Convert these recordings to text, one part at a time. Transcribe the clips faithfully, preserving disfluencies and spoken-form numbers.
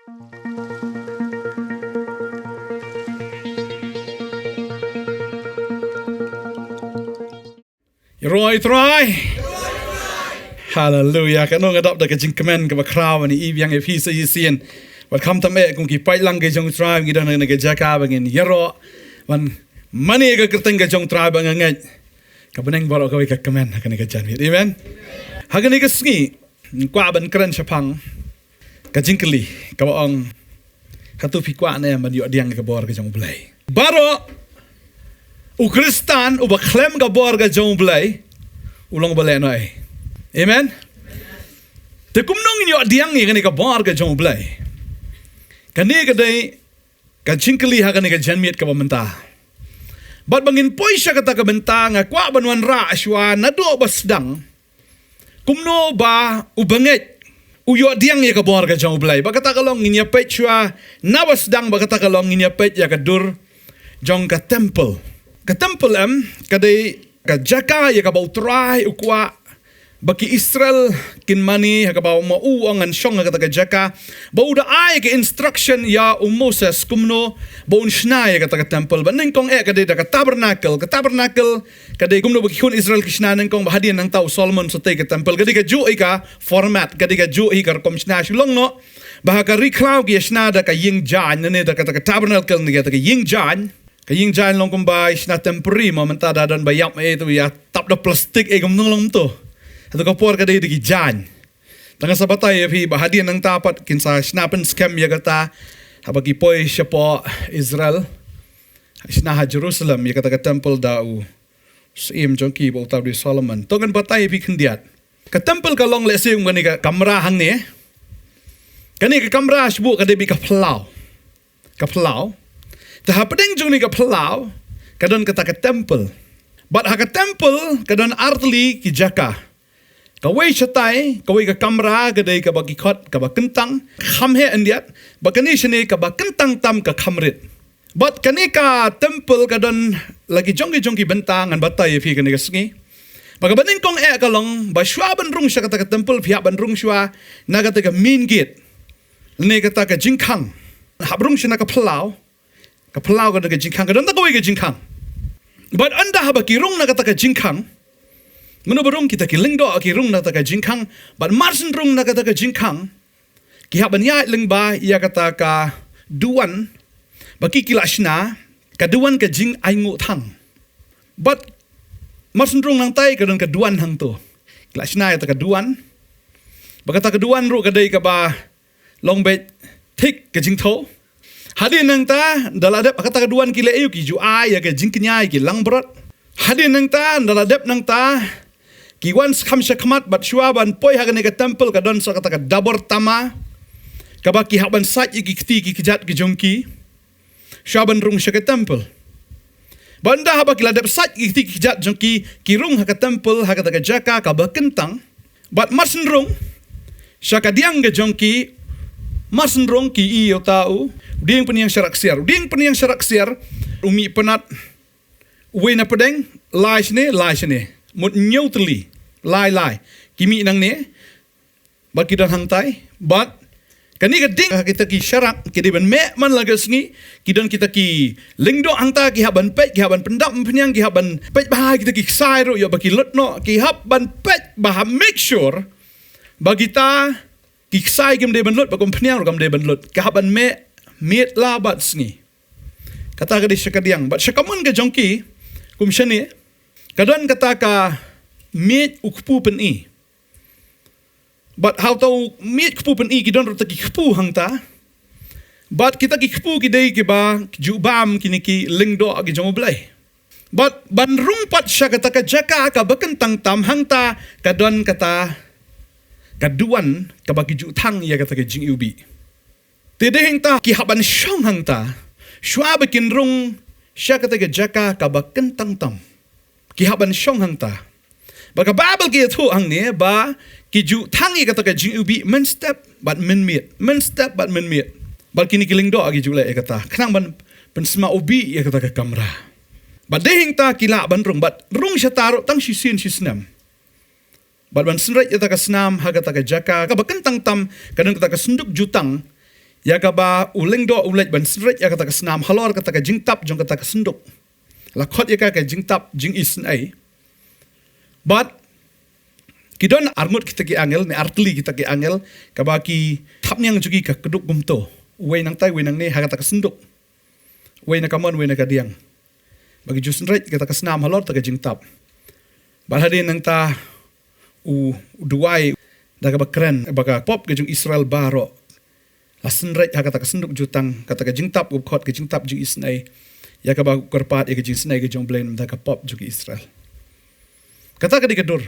Ïaroh ïa u Trai. Haleluya. Kano nga dap da ka jingkmen kaba khraw ban ïa biang ïa phi sa shisien. Bad khamtam eh kum ki paidlang ka jong u Trai ngi don ha kane ka jaka ba ngin ïaroh ban mane ka kyrteng ka jong u Trai ba nga ngeit ka bneng baroh kawei ka kmen ha kane ka janmiet. Amen. Ha kane ka sngi nga kwah ban kren shaphang ka jingkylli kaba ong, hato phi kwah ne em ban ïoh diang ïa ka bor ka jong U Blei? Baroh u Khristan uba khlem ka bor ka jong U Blei u long ba leh noh. Amen. Te kumno ngin ïoh diang ïa kane ka bor ka jong U Blei? Kane ka dei ka jingkylli ha kane ka janmiet kaba mynta. Bad ba ngin poi sha kata ka bynta nga kwah ban wanrah shuwa naduh ba sdang kumno ba u bangeit u ïoh diang ïa ka bor ka jong U Blei. Ba kata ka long ngin ïa peit shuwa na ba sdang, ba kata ka long ngin ïa peit ïa ka dur jong ka temple. Ka temple em ka dei ka jaka ïa kaba U Trai u kwah ba ki Israel kin mane, ha kaba ma u ong ngan shong ha kata ka jaka. Ba u da ai ka instruction ïa u Moses kumno ba un shna ïa kata ka temple. Ba nyngkong eh ka dei da ka tabernacle. Ka tabernacle ka dei kumno ba ki khun Israel ki shna nyngkong, ba hadien nangta u Solomon sa tei ka temple. Ka dei kajuh hi ka format, ka dei kajuh hi ka rukom shna. Shu long noh ba ha ka ri khlaw ki ïa shna da ka ïing jaiñ, ne da kata ka tabernacle ne kata ka ïing jaiñ. Ka ïing jaiñ long kumba ïa shna temporary, ma mynta da don ba ïap eh tu ïa tap da plastik eh, kumno long to. Hato ka por ka dei da ki jaiñ. Tang sa batai ïa phi ba hadien nangta pat kin sa shna pynskhem ïa kata haba ki poi shapoh Israel, shna ha Jerusalem ïa kata ka temple da u syiem jong ki ba uta u dei Solomon. To ngan batai ïa phi khyndiat. Ka temple ka long lehse kum kane ka kamra hangne. Kane ka kamra shu buh ka dei beit ka phyllaw. Ka phyllaw. Te hapdeng jong kane ka phyllaw ka don kata ka temple. Bad ha ka temple ka don artylli ki jaka. Kawei shatai, kawei ka kamra ka dei kaba ki khot kaba kyntang, kham heh khyndiat. Bad kane shane kaba kyntang tam ka kham rit. Bad kane ka temple ka don la ki jong ki jong ki bynta, ngan batai ïa phi kane ka sngi. Ba kaba nyngkong eh ka long ba shuwa ban rung sha kata ka temple phi hap ban rung shuwa na kata ka main gate, ne kata ka jingkhang. Hap rung sha na ka phyllaw. Ka phyllaw ka don ka jingkhang, ka don ta kawei ka jingkhang. Bad ynda haba ki rung na kata ka jingkhang, mano ba rung? Kita ki lyngdoh ki rung na kata ka jingkhang. Bad mar syn rung na kata ka jingkhang, ki hap ban ïaid lyngba ïa kata ka duwan ba ki ki la shna, ka duwan ka jingainguh thang. Bad mar syn rung nangtai ka don ka duwan hangto. Ki la shna ïa kata ka duwan. Ba kata ka duwan ruh ka dei kaba long beit thik ka jingthaw. Hadien nangta da la dep ha kata ka duwan ki leh aïu? Ki ju ai ïa ka jingkñia ïa ki langbrot. Hadien nangta da la dep nangta ki wan skham sha khmat bad shuwa ban poi ha kane ka temple ka don sa kata ka dabor tama kaba ki hap ban sait ïa ki kti ki kjat ki jong ki shuwa ban rung sha ka temple. Bad ynda haba ki la dep sait ïa ki kti ki kjat jong ki, ki rung ha ka temple ha kata ka jaka kaba kyntang. Bad mar syn rung sha ka diang ka jong ki, mar syn rung ki ïohi ïa uta u dieng pynïeng sharak siar. U dieng pynïeng sharak siar u mih pynat, uwei na pdeng, lai shane, lai shane. Mut hynñiew tylli, lai lai. Ki mih nangne bad ki don hangtai. Bad kane ka dieng ha kita ki sharak ki dei ban meh man la ka sngi. Ki don kita ki lyngdoh hangta, ki hap ban peit, ki hap ban pyndap umphniang, ki hap ban peit ba ha kita ki ksai ruh ïoh ba ki lut noh, ki hap ban peit ba ha, make sure ba kita ki ksai kim dei ban lut, ba umphniang ruh kam dei ban lut. Ki hap ban meh miet la bad sngi. Kata ka dei sha ka diang. Bad sha ka mon ka jong ki, kum shane, ka don kata ka miej u kpu pyni. Bad ha uta u miej kpu pyni ki don ruh ta ki kpu hangta. Bad kita ki kpu ki dei kiba ju bam kine ki lyngdoh ki jong U Blei. Bad ban rung pat sha kata ka jaka kaba kyntang tam hangta ka don kata ka duwan kaba ki ju thang ïa kata ka jingiwbih. Te dei hangta ki hap ban shong hangta shuwa ba kin rung sha kata ka jaka kaba kyntang tam. Ki hap ban shong hangta. Ba ka Baibl ki ïathuh hangne ba ki ju thang ïa kata ka jingiwbih mynstep bad mynmiet, mynstep bad mynmiet. Bad kine ki lyngdoh ki ju leh ïa kata khnang ban pynsma ubih ïa kata ka kamra. Bad dei hangta ki lah ban rung, bad rung shata ruh tang shisien shisnem. Bad ban synreit ïa kata ka snam ha kata ka jaka kaba kyntang tam ka don kata ka synduk jutang Ïa kaba u lyngdoh u leit ban synreit ïa kata ka snam halor kata ka jingtap jong kata ka synduk. La khot ïa ka ka jingtap jingisynei. Bad ki don arngut kita ki angel, ne artylli kita ki angel, kaba ki thapniang jong ki ka kduk kumto. Uwei nangtai, uwei nangne, ha kata ka synduk. Uwei na kamon, uwei na kadiang. Ba ki ju synreit kata ka snam halor kata ka jingtap. Bad hadien nangta u, u duwai da kaba kren ba ka pop ka jong Israel baroh la synreit ha kata ka synduk jutang, kata ka jingtap u khot ka jingtap jingisynei. Ïa kaba kyrpad ïa ka jingisynei ka jong U Blei na ka pop jong Israel. Kata ka dei ka dur.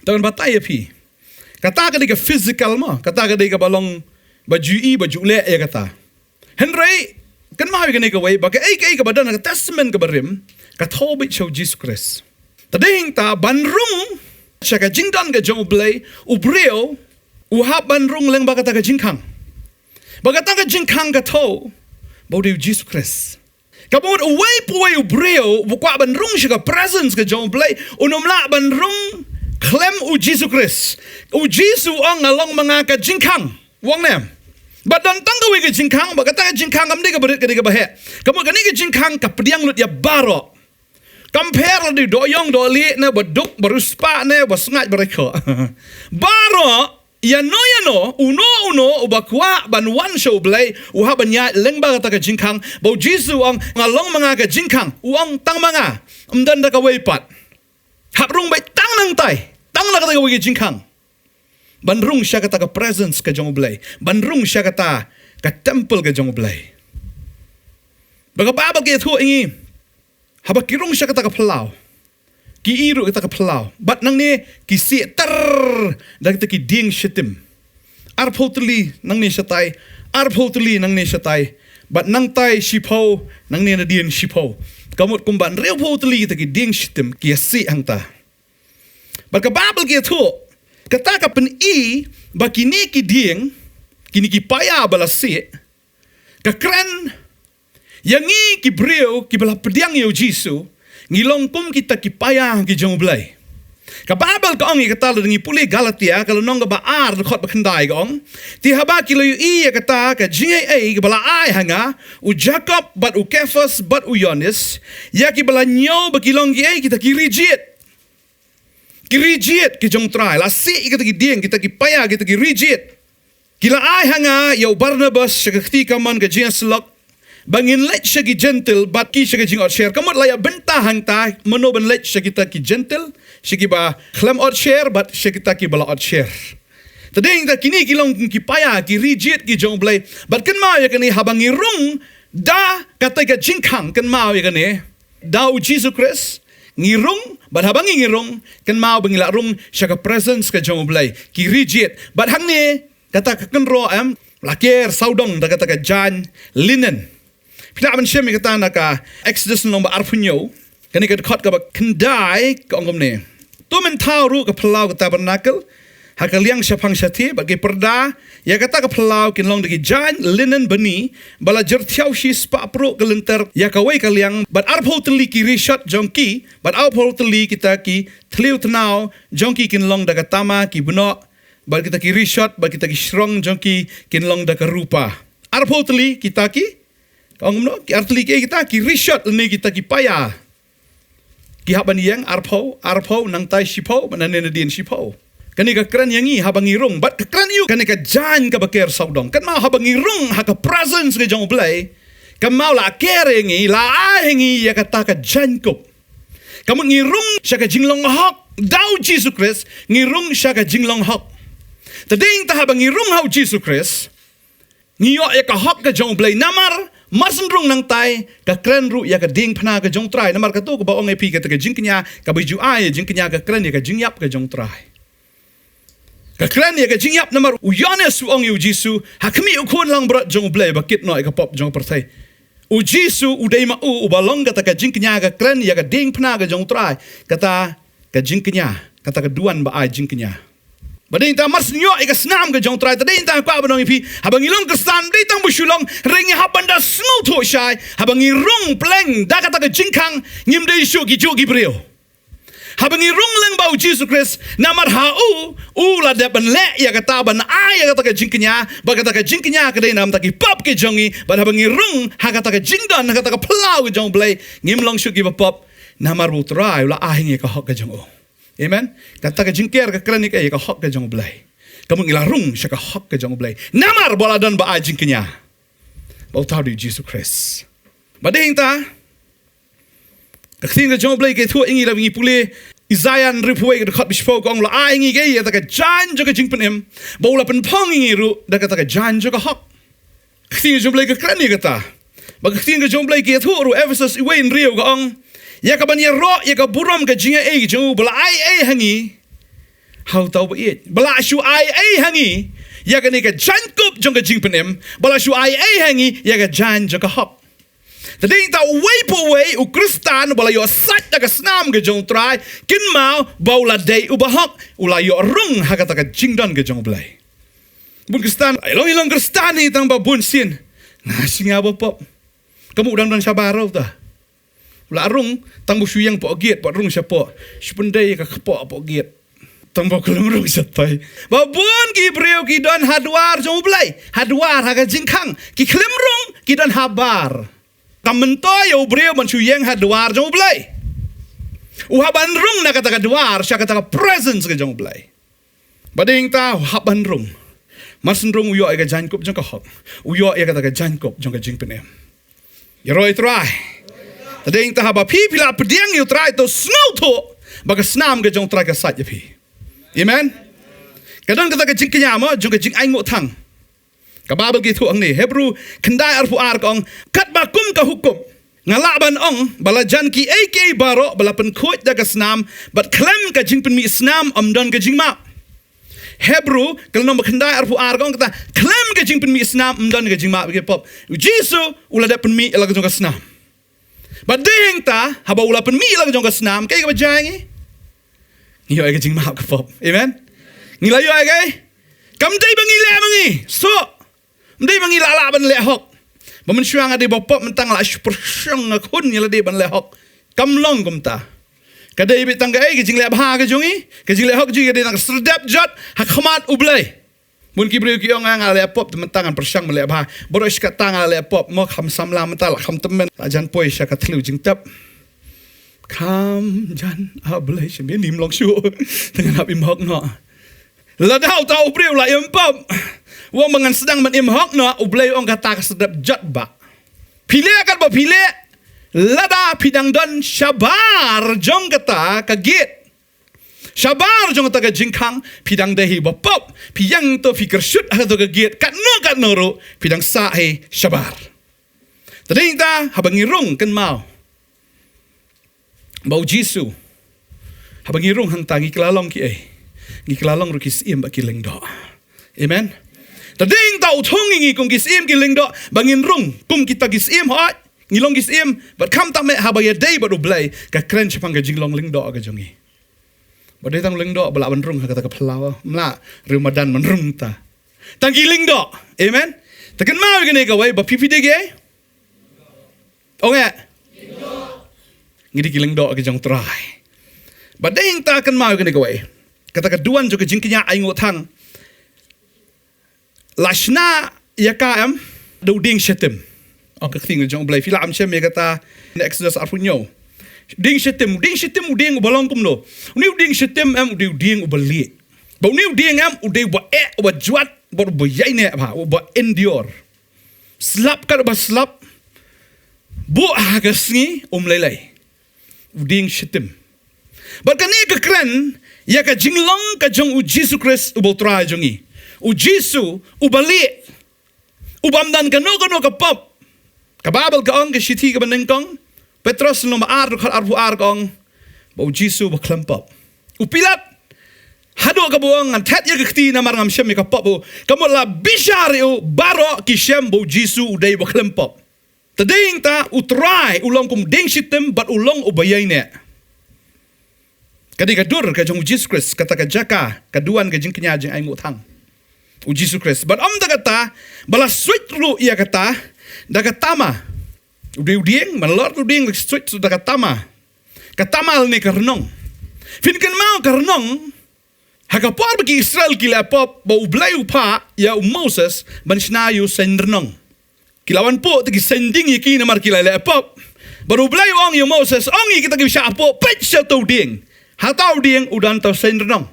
Tang ban batai ïa phi. Kata ka dei ka physical mo, kata ka dei kaba long ba ju i ba ju leh ïa kata. Hynrei kynmaw ïa kane kawei, ba kaei kaei kaba don ha ka Testament kaba rim, ka thew beit sha u Jisu Khrist. Te dei hangta ban rung sha ka jingdon ka jong U Blei, u briew u hap ban rung lyngba kata ka jingkhang. Ba kata ka jingkhang ka thew ba u dei u Jisu Khrist. Ka mut uwei pa uwei u briew uba kwah ban rung sha ka presence ka jong U Blei, un ym lah ban rung khlem u Jisu Khrist. U Jisu u ong, nga long ma nga ka jingkhang. U ong ne. Ba don tang kawei ka jingkhang, ba kata ka jingkhang kam dei kaba rit, ka dei kaba heh. Ka mut kane ka jingkhang ka pdiang lut ïa baroh. Kam pher lada u dohïong dohlieh ne, ba duk ba riewspah ne, ba sngaid ba rakhe. Baroh, ïano ïano, uno uno uba kwah ban wan sha U Blei, u hap ban ïaid lyngba kata ka jingkhang. Ba u Jisu u ong, nga long ma nga ka jingkhang. U ong tang ma nga, ym don da kawei pat. Hap rung beit tang nangtai, tang na kata kawei ka jingkhang. Ban rung sha kata ka presence ka jong U Blei, ban rung sha kata ka temple ka jong U Blei. Ba ka Baibl ka ïathuh ïa ngi, haba ki rung sha kata ka phyllaw, ki i ruh kata ka phyllaw, bad nangne ki sieh ter da kita ki dieng shitim. Arphew tylli nangne shatai, arphew tylli nangne shatai, bad nangtai shiphew, nangne nadien shiphew. Ka mut kumba hynriewphew tylli kita ki dieng shitim ki ïasieh hangta. Bad ka Baibl ka ïathuh, kata ka pyni ba kine ki dieng, kine ki paia ba la sieh, ka kren ïa ngi ki briew kiba la pdiang ïa u Jisu, ngi long kum kita ki paia ki jong U Blei. Ka Baibl ka ong ïa kata, lada ngi pule Galatia, ka lynnong kaba ar, dkhot ba khyndai ka ong, te haba ki la ïohi ïa kata ka jingaiei kaba la ai ha nga, u Jakob bad u Kefas bad u Ïoannis, ïa kiba la ñiew ba ki long kiei, kita ki rijied. Ki rijied ki jong U Trai, la sieh ïa kita ki dieng, kita ki paia, kita ki rijied. Ki la ai ha nga ïa u Barnabas sha ka kti kamon ka jingïasyllok, ba ngin leit sha ki Jentil bad ki sha ka jingotsher. Ka mut la ïa bynta hangta, mano ban leit sha kita ki Jentil, sha kiba khlem otsher bad sha kita kiba la otsher. Te dei hangta kine ki long kum ki paia, ki rijied ki jong U Blei. Bad kynmaw ïa kane, haba ngi rung da kata ka jingkhang, kynmaw ïa kane, da u Jisu Khrist ngi rung, bad haba ngi, ngi rung, kynmaw ba ngi la rung sha ka presence ka jong U Blei, ki rijied. Bad hangne kata ka kynroh, em, la ker sawdong da kata ka jaiñ linen. Phi lah ban shem ïa kata na ka Exodus lynnong ba arphew hynñiew, kane ka dkhot kaba khyndai ka ong kumne: To mynthaw ruh ka phyllaw ka tabernakl ha ka liang shaphang shathie, bad ki pyrda ïa kata ka phyllaw kin long da ki jaiñ linen bani, ba la jyrthiaw shispah pruh ka lynter ïa kawei ka liang, bad arphew tylli ki rishot jong ki, bad arphew tylli kita ki thliew tnaw jong ki kin long da ka tama, ki bnoh, bad kita ki rishot, bad kita ki shrong jong ki kin long da ka rupa. Arphew tylli kita ki, ka ong kumno, ki artylli kiei kita, ki rishot lane kita ki paia. Ki hap ban ïeng arphew, arphew, nangtai shiphew, bad nangne nadien shiphew. Kane ka kren ïa ngi haba ngi rung, bad ka kren ïa u kane ka jaiñ kaba ker sawdong. Kynmaw, haba ngi rung ha ka presence ka jong U Blei, kynmaw, la ker ïa ngi, la ai ïa ngi ïa kata ka jaiñkup. Ka mut ngi rung sha ka jinglong hok da u Jisu Khrist, ngi rung sha ka jinglong hok. Te dei hangta haba ngi rung ha u Jisu Khrist, ngi ïoh ïa ka hok ka jong U Blei. Namar mar shu rung nangtai, ka kren ruh ïa ka diengphna ka jong U Trai. Namar kato kaba ong ïa phi, kata ka jingkñia kaba ju ai ïa jingkñia, ka kren ïa ka jingïap ka jong U Trai. Ka kren ïa ka jingïap, namar u Ïoannis u ong ïa u Jisu, ha khmih u Khun langbrot jong U Blei ba kit noh ïa ka pop jong ka pyrthei. U Jisu u dei ma u uba long kata ka jingkñia, ka kren ïa ka diengphna ka jong U Trai. Kata ka jingkñia, kata ka duwan ba ai jingkñia. Ba dei hangta mar shu ïoh ïa ka snam ka jong U Trai, te dei hangta kwah ban ong ïa phi, haba ngi long Khristan, dei tang ba shu long, hynrei ngi hap ban da sngewthuh shai, haba ngi rung pleng da kata ka jingkhang, ngim dei shuh ki juh ki briew. Haba ngi rung lyngba u Jisu Khrist, namar ha u, u la dep ban leh ïa kata, ban ai ïa kata ka jingkñia, bad kata ka jingkñia ka dei namar ki pop ki jong ngi, bad haba ngi rung ha kata ka jingdon, ha kata ka phyllaw ka jong u Blei, ngim long shuh kiba pop, namar u Trai u la ai ha ngi ka hok ka jong u. Amen. Kata ka jingker ka kren ïa ka hok ka jong u Blei. Ka mut ngi la rung sha ka hok ka jong u Blei. Namar ba la don ba ai jingkñia. Ba uta u dei u Jisu Khrist. Bad dei hangta, ka ktien ka jong u Blei ka ïathuh ïa ngi, lada ngi pule Isaiah hynriewphew wei ka dkhot bishphew, ka ong u la ai ïa ngi ïa kata ka jaiñ jong ka jingpynim, ba u la pynphong ïa ngi ruh da kata ka jaiñ jong ka hok. Ka ktien ka jong u Blei ka kren ïa kata. Bad ka ktien ka jong u Blei ka ïathuh ruh, Ephesos wei hynriew, ka ong, ïa kaban ïaroh ïa ka burom ka jingaiei jong u ba la ai ei ha ngi ha uta uba ïeit. Ba la shu ai ei ha ngi ïa kane ka jaiñkup jong ka jingpynim, ba la shu ai ei ha ngi ïa ka jaiñ jong ka hok. Te dei hangta uwei pa uwei u Khristan ba la ïoh sait da ka snam ka jong u Trai, kynmaw ba u la dei uba hok, u la ïoh rung ha kata ka jingdon ka jong u Blei. Bun Khristan, i long, i long Khristan hi tang ba bun sien, nga sngew ba pop. Ka mut u dang don shabar ruh uta. U la rung tang ba u shu ïeng hapoh gate, bad rung shapoh. Shu pyndei ka kpoh hapoh gate. Tang ba u khlem rung shatei. Ba bun ki briew ki don ha dwar jong u Blei, ha dwar, ha ka jingkhang. Ki khlem rung, ki don habar. Kam myntoi ïa u briew ban shu ïeng ha dwar jong u Blei. U hap ban rung na kata ka dwar, sha kata ka presence ka jong u Blei. Bad dei hangta u hap ban rung. Mar shu rung u ïoh ïa ka jaiñkup jong ka hok. U ïoh ïa kata ka jaiñkup jong ka jingpynim. Ïaroh ïa u Trai. Te dei hangta haba phi, phi la pdiang ïa u Trai, to sngewthuh ba ka snam ka jong u Trai ka sait ïa phi. Amen. Ka don kata ka jingkñia mo jong ka jingainguh thang. Ka Baibl ka ïathuh hangne, Hebru khyndai arphew ar ka ong, katba kum ka hukum, nga lah ban ong ba la jan kiei kiei baroh ba la pynkhuid da ka snam, bad khlem ka jingpynmih snam ym don ka jingmap. Hebru ka lynnong ba khyndai arphew ar ka ong kata, khlem ka jingpynmih snam ym don ka jingmap ïa ki pop. U Jisu u la dep pynmih ïa la ka jong ka snam. Bad dei hangta, haba u la pynmih ïa la ka jong ka snam, kaei kaba jia ïa ngi? Ngi ïoh ïa ka jingmap ka pop. Amen. Ngi la ïoh ïa kaei? Kam dei ba ngi leh ma ngi. So, ym dei ba ngi lah lah ban leh hok. Ba mynshuwa nga dei ba pop, mynta nga la shu pyrshang, nga khun, nga la dei ban leh hok. Kam long kumta. Ka dei beit tang kaei, ka jingleh bha ka jong ngi, ka jingleh hok jong ngi ka dei tang ka syrdet jot ha khmat u Blei. Bun ki briew ki ong, nga la leh pop, te mynta ngan pyrshang ban leh bha. Baroh shi katta nga la leh pop, mo, kham samla mynta, la kham tymmen, la jan poi sha ka thliew jingtep. Kham jan, ah Blei, shim ïa nim long shuh. Te ngan hap im hok noh. Lada uta u briew la im pop, u ong ba ngan sdang ban im hok noh, u Blei u ong kata ka sdang jot bha. Phi leh katba phi leh, lada phi dang don shabar jong kata ka gate, shabar jong kata ka jingkhang, phi dang dei hi ba pop, phi ïeng to phi kyrshut ha kato ka gate, katno katno ruh, phi dang sah hi shabar. Te dei hangta, haba ngi rung, kynmaw ba u Jisu, haba ngi rung hangta, ngi kylla long kiei? Ngi kylla long ruh ki syiem bad ki lyngdoh. Amen. Te dei hangta u thung ïa ngi kum ki syiem ki lyngdoh, ba ngin rung kum kita ki syiem, hooid, ngi long ki syiem, bad khamtam eh haba ïadei bad u Blei, ka kren shaphang ka jinglong lyngdoh ka jong ngi. Ba dei tang lyngdoh ba lah ban rung ha kata ka phyllaw, ym lah riew madan ban rung ta. Tang ki lyngdoh. Amen. Te kynmaw ïa kane kawei, ba phi phi dei kiei? Ong eh, ngi dei ki lyngdoh ki jong u Trai. Bad dei hangta, kynmaw ïa kane kawei, kata ka duwan jong ka jingkñia ainguh thang. La shna ïa ka em da u dieng Shitim. Ong ka ktien jong u Blei, phi lah ban shem ïa kata na Exodus arphew hynñiew. Dieng Shitim, u dieng Shitim u dieng uba long kumno? Une u dieng Shitim em u dei u dieng uba lieh. Bad une u dieng em u dei uba eh, uba jwat, bad uba ïaineh bha, uba endure. Slap katba slap, buh ha ka sngi um lei lei. U dieng Shitim. Bad kane ka kren ïa ka jinglong ka jong u Jisu Khrist uba u Trai jong ngi. U Jisu uba lieh, u bym don kano kano ka pop. Ka Baibl ka ong, ka shithi kaba nyngkong Petros lynnong ba ar, dkhot arphew ar ka ong ba u Jisu uba khlem pop. U Pilat, haduh kaba u ong, ngan thet ïa ka kti namar ngam shem ïa ka pop u, ka mut la bishar ïa u, baroh ki shem ba u Jisu u dei uba khlem pop. Te dei hangta u Trai u long kum dieng Shitim bad u long uba ïaineh. Ka dei ka dur ka jong u Jisu Khrist, kata ka jaka ka duwan ka jingkñia jingainguh thang. U Jisu Khrist. Bad ym da kata, ba la switch ruh ïa kata da ka tama. U dei u dieng, man lor u dieng, la switch da ka tama. Ka tama lane ka rnong. Phin kynmaw ka rnong, ha ka por ba ki Israel ki la pop, ba U Blei u phah ïa u Moses ban shna ïa u seng rnong. Ki la wan pok te ki seng ding ïa ki namar ki la leh pop. Bad U Blei u ong ïa u Moses, ong ïa kita ki shah pok, peit sha uto u dieng. Ha uto u dieng u don uto u seng rnong.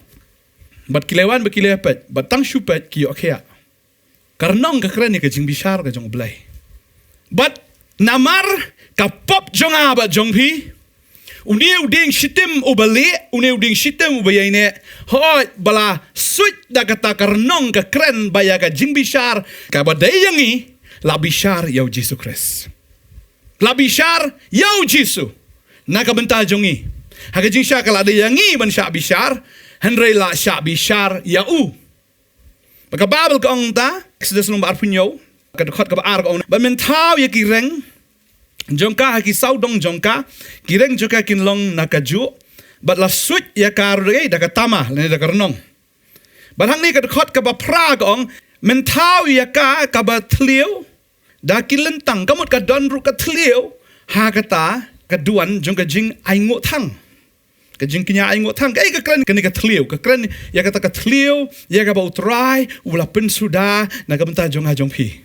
Bad ki la wan bad ki la peit, bad tang shu peit ki ïoh khiah. Ka rnong ka kren ïa ka jingbishar ka jong U Blei. Bad namar ka pop jong nga bad jong phi, une u dieng shitim uba lieh, une u dieng shitim uba ïaineh, hooid, ba la suit da kata ka rnong ka kren ba ïa ka jingbishar kaba dei ïa ngi, la bishar ïa u Jisu Khrist. La bishar ïa u Jisu na ka bynta jong ngi. Ha ka jingshisha ka la dei ïa ngi ban shah bishar, hynrei la shah bishar ïa u. Ba ka Baibl ka ong ta, Exodus lynnong ba arphew hynñiew, ka dkhot kaba ar ka ong, bad men thaw ïa ki reng jong ka ha ki sawdong jong ka, ki reng jong ka kin long na kajuh, bad la suit ïa ka ruh da ka tama, lane da ka rnong. Bad hangne ka dkhot kaba phra ka ong, men thaw ïa ka kaba thliew da ki lyntang, ka mut ka don ruh ka thliew ha kata ka duwan jong ka jingainguh thang. Ka jingkñia ainguh thang, kaei ka kren kane ka thliew, ka kren ïa kata ka thliew ïa kaba U Trai u la pynsuda na ka bynta jong nga jong phi.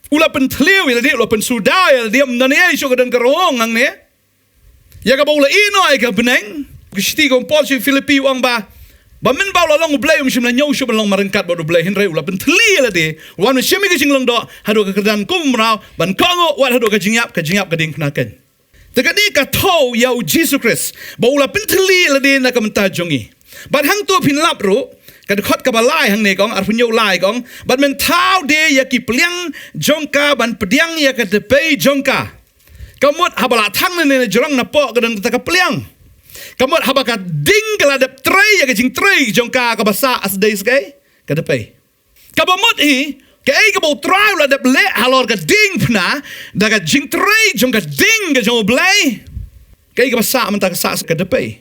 U la pynthliew ïa lade, u la pynsuda ïa lade, ym don ei ei shuh ka don ka rong hangne. Ïa kaba u la ïehnoh ïa ka bneng. Ka shithi ka ong Paul sha ki Philippi u ong ba, ba mynba u la long U Blei um shym la ñiew shuh ban long marryngkat bad U Blei, hynrei u la pynthylli ïa lade, u wan shim ïa ka jinglong doh haduh ka kyrdan kum u mraw, ban kohnguh wat haduh ka jingïap, ka jingïap ka diengphna keiñ. Te kane ka thew ïa u Jisu Khrist ba u la pynthylli ïa lade na ka bynta jong ngi. Bad hangto phin lap ruh, ka dkhot kaba lai hangne ka ong, arphew hynñiew lai ka ong, bad men thaw de ïa ki pliang jong ka ban pdiang ïa ka dpei jong ka. Ka mut haba la thang ne ne jrong napoh ka don kata ka pliang. Ka mut haba ka ding ka la dep trei ïa ka jingtrei jong ka, kaba sah, sa dei sa kaei? Ka dpei. Kaba mut hi, kaei kaba U Trai u la dep leh halor ka diengphna da ka jingtrei jong ka ding ka jong U Blei. Kaei kaba sah mynta? Ka sah ka dpei.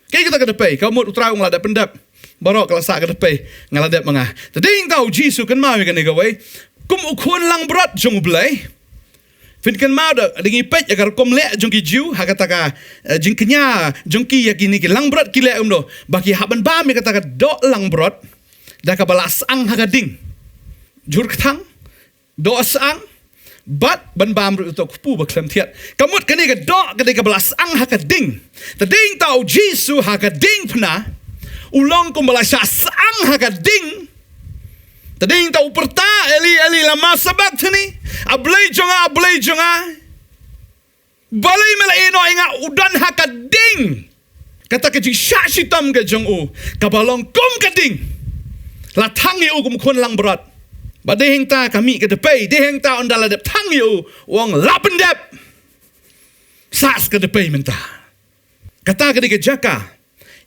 Kaei kata ka dpei? Ka mut U Trai u ong la dep pyndep. Baroh ka la sah ka dpei, nga la dep ma nga. Te dei hangta u Jisu, kynmaw ïa kane kawei. Kum u khun langbrot jong U Blei, phin kynmaw da, da ngi peit ïa ka rukom leh jong ki Jiw ha kata ka, eh, jingkñia jong ki ïa kine ki langbrot, ki leh kumno? Ba ki hap ban bam ïa kata ka doh langbrot da kaba la syang ha ka ding. Jur kthang, doh syang, bad ban bam ruh ïa uto u kpu ba khlem thiat. Ka mut kane ka doh ka dei kaba la syang ha ka ding. Te dei hangta u Jisu ha ka diengphna u long kumba la shah syang ha ka ding. Te dei hangta u pyrta, Eli, Eli, lama sabakthani? A Blei jong nga, a Blei jong nga, balei me la ïehnoh ïa nga? U don ha ka ding. Kata ka jingshah shitom ka jong u, kaba long kum ka ding, la thang ïa u kum khun langbrot. Bad dei hangta ka mih ka dpei, dei hangta ynda la dep thang ïa u, u ong la pyndep. Sah sa ka dpei mynta. Kata ka dei ka jaka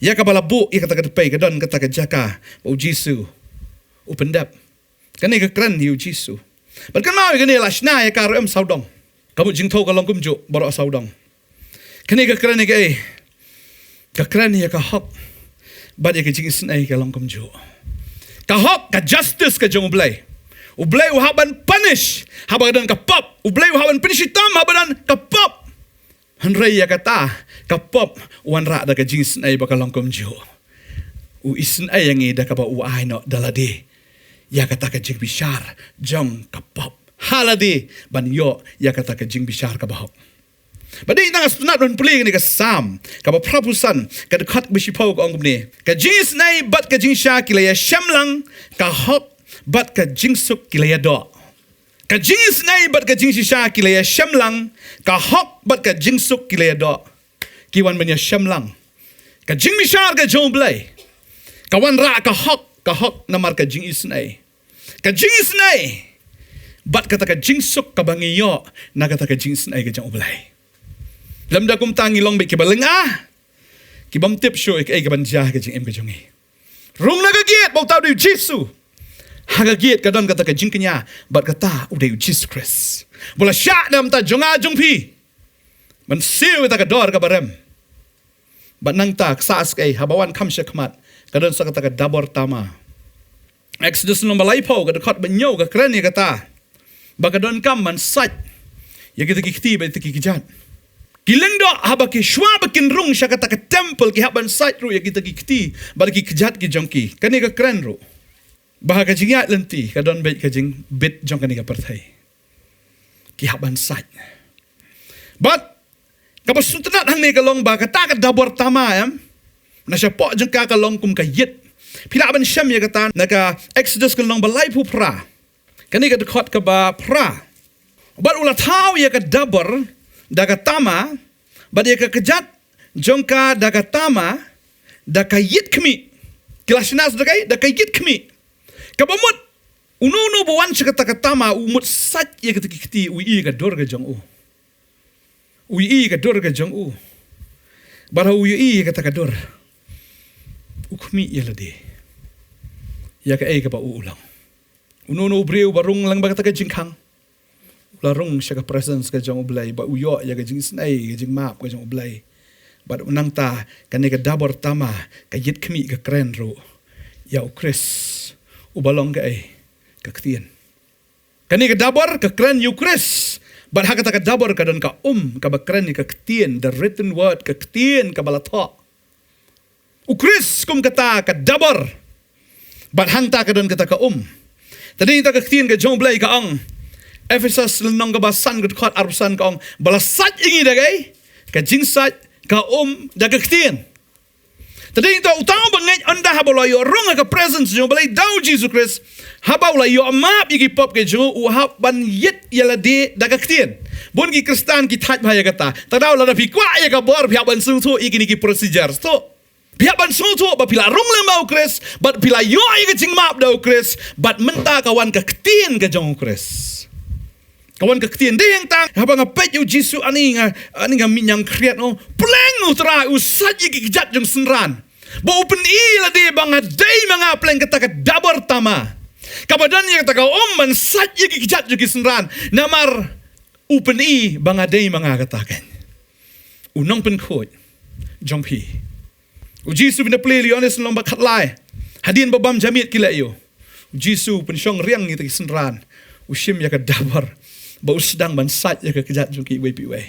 ïa kaba la buh ïa kata ka dpei, ka don kata ka jaka ba u Jisu u pyndep. Kane ka kren ïa u Jisu. Bad kynmaw ïa kane, la shna ïa ka ruh em sawdong. Ka mut jingthew ka long kumjuh baroh sawdong. Kane ka kren ïa kaei? Ka kren ïa ka hok bad ïa ka jingisynei, ka long kumjuh. Ka hok, ka justice ka jong U Blei. U Blei u hap ban punish haba ka don ka pop. U Blei u hap ban pynshitom haba don ka pop. Hynrei ïa kata ka pop u wanrah da ka jingisynei ba ka long kumjuh. U isynei ïa ngi da kaba u ai noh da lade ïa kata ka jingbishar jong ka pop ha lade, ban ïoh ïa kata ka jingbishar kaba hok. Bad dei hangta nga sngewtynnat ban pule kane ka Salm kaba phraphew san, ka dkhot ba shiphew, ka ong kumne: Ka jingisynei bad ka jingshisha ki la ïashem lang, ka hok bad ka jingsuk ki la ïadoh. Ka jingisynei bad ka jingshisha ki la ïashem lang, ka hok bad ka jingsuk ki la ïadoh. Ki wan ban ïashem lang. Ka jingbishar ka jong U Blei ka wanrah ka hok, ka hok namar ka jingisynei. Ka jingisynei bad kata ka jingsuk kaba ngi ïoh na kata ka jingisynei ka jong U Blei. Lymda kumta ngi long beit kiba lynga, kibym tip shuh ïa kaei kaban jia ha ka jingim ka jong ngi. Rung na ka gate ba uta u dei u Jisu. Ha ka gate ka don kata ka jingkñia, bad kata u dei u Jisu Khrist. Ba la shah na ka bynta jong nga jong phi, ban siew ïa kata ka dor kaba rem. Bad nangta ka sah sa kaei? Haba wan kham sha khmat, ka don sa kata ka dabor tama. Exodus lynnong ba laiphew, ka dkhot ba hynñiew, ka kren ïa kata ba ka donkam ban sait ïa kita ki kti bad kita ki kjat. Ki lyngdoh haba ki shuwa ba kin rung sha kata ka temple, ki hap ban sait ruh ïa kita ki kti bad ki kjat ki jong ki. Kane ka kren ruh ba ha ka jingïaid lynti ka don beit ka jingbit jong kane ka pyrthei. Ki hap ban sait. Bad kaba sngewtynnat hangne ka long ba kata ka dabor tama, em, na shapoh jong ka ka long kum ka ïit. Phi lah ban shem ïa kata na ka Exodus ka lynnong ba laiphew phra, kane ka dkhot kaba phra. Bad u la thaw ïa ka dabor da ka tama, bad ïa ka kjat jong ka da ka tama, da ka ïit khmih. Ki la shna da kai, da ka ïit khmih. Kaba mut uno uno ba wan sha kata ka tama u mut sait ïa kata ki kti, u ïohi ka dur ka jong u. U ïohi ka dur ka jong u. Bad ha u ïohi kata ka dur, u khmih ïa lade ïa kaei kaba u u long. Uno uno u briew ba rung lang ba kata ka jingkhang, u la rung sha ka presence ka jong U Blei, ba u ïoh ïa ka jingisynei, ka jingmap ka jong U Blei. Bad nangta kane ka dabor tama, ka ïit khmih, ka kren ruh ïa U Khrist, uba long kaei? Ka ktien. Kane ka dabor ka kren ïa U Khrist. Bad ha kata ka dabor ka don ka um kaba kren ïa ka ktien, the written word, ka ktien kaba la thoh. U Khrist kum kata ka dabor. Bad hangta ka don kata ka um. Te dei ta ka ktien ka jong U Blei ka ong, Ephesus lynnong kaba san ka dkhot arphew san ka ong, ba la sait ïa ngi da kaei? Ka jingsait, ka um, da ka ktien. Te dei ta uta uba ngeit, ynda haba u la ïoh rung ha ka presence jong U Blei da U Jisu Khrist, haba u la ïoh map ïa ki pop ka jong u, u hap ban ïit ïa lade da ka ktien. Bun ki Khristan ki thait bha ïa kata. Te da u, lada phi kwah ïa ka bor, phi hap ban sngewthuh ïa kine ki procedures. To, phi hap ban sngewthuh ba phi la rung lem bad U Khrist, bad phi la ïoh ïa ka jingmap da U Khrist, bad mynta ka wan ka ktien ka jong U Khrist. Ka wan ka ktien. Dei hangta haba nga peit ïa U Jisu, ani nga, ani nga mihnang khriat, oh. Pleng, U Trai, u sait ïa ki kjat jong synran. Ba u pyni ïa lade ba nga dei ma nga, pleng kata ka dabor tama, kaba don ïa kata ka um ban sait ïa ki kjat jong ki synran. Namar u pyni ba nga dei ma nga kata, kan. U nongpynkhuid jong phi. U Jisu, phin da pule Ïoannis lynnong ba khatlai. Hadien ba bam jamiet ki leh ïa u, U Jisu u pynshong riang ïa kita ki synran. U shim ïa ka dabor, ba u sdang ban sait ïa ka kjat jong ki iwei pa iwei.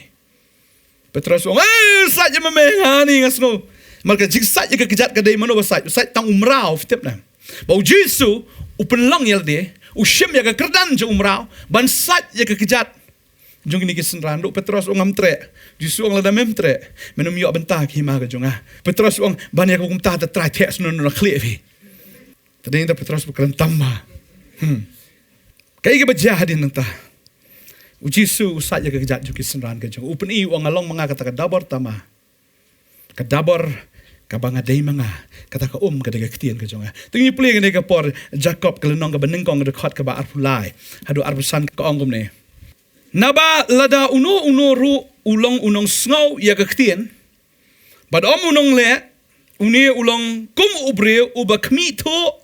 Petros u ong, "Eh, sait ïa ma me, nga ni nga sngew." Namar ka jingsait ïa ka kjat ka dei mano ba sait? U sait tang u mraw, phi tip ne? Ba U Jisu u pynlong ïa lade, u shim ïa ka kyrdan jong u mraw ban sait ïa ka kjat jong kine ki synran. Ruh Petros u ong, "Ngam treh." Jisu u ong, "Lada mem treh, men ym ïoh bynta ha ka hima ka jong nga." Petros u ong, "Ban ïa kaba kumta te Trai, theh shen na khlieh phi." Te dei ta Petros ba kren tam bha. Hmm. Kaei kaba jia hadien nangta? U Jisu u sait ïa ka kjat jong ki synran ka jong u. U pyni, u ong, "Nga long ma nga kata ka dabor tama, ka dabor kaba nga dei ma nga, kata ka um ka dei ka ktien ka jong nga." Te ngin pule kane ka por Jakob ka lynnong kaba nyngkong, ka dkhot kaba arphew lai haduh arphew san, ka ong kumne: "Naba lada uno uno ruh u long u nongsngew ïa ka ktien, bad ym u nongleh, une u long kum u briew uba khmih thuh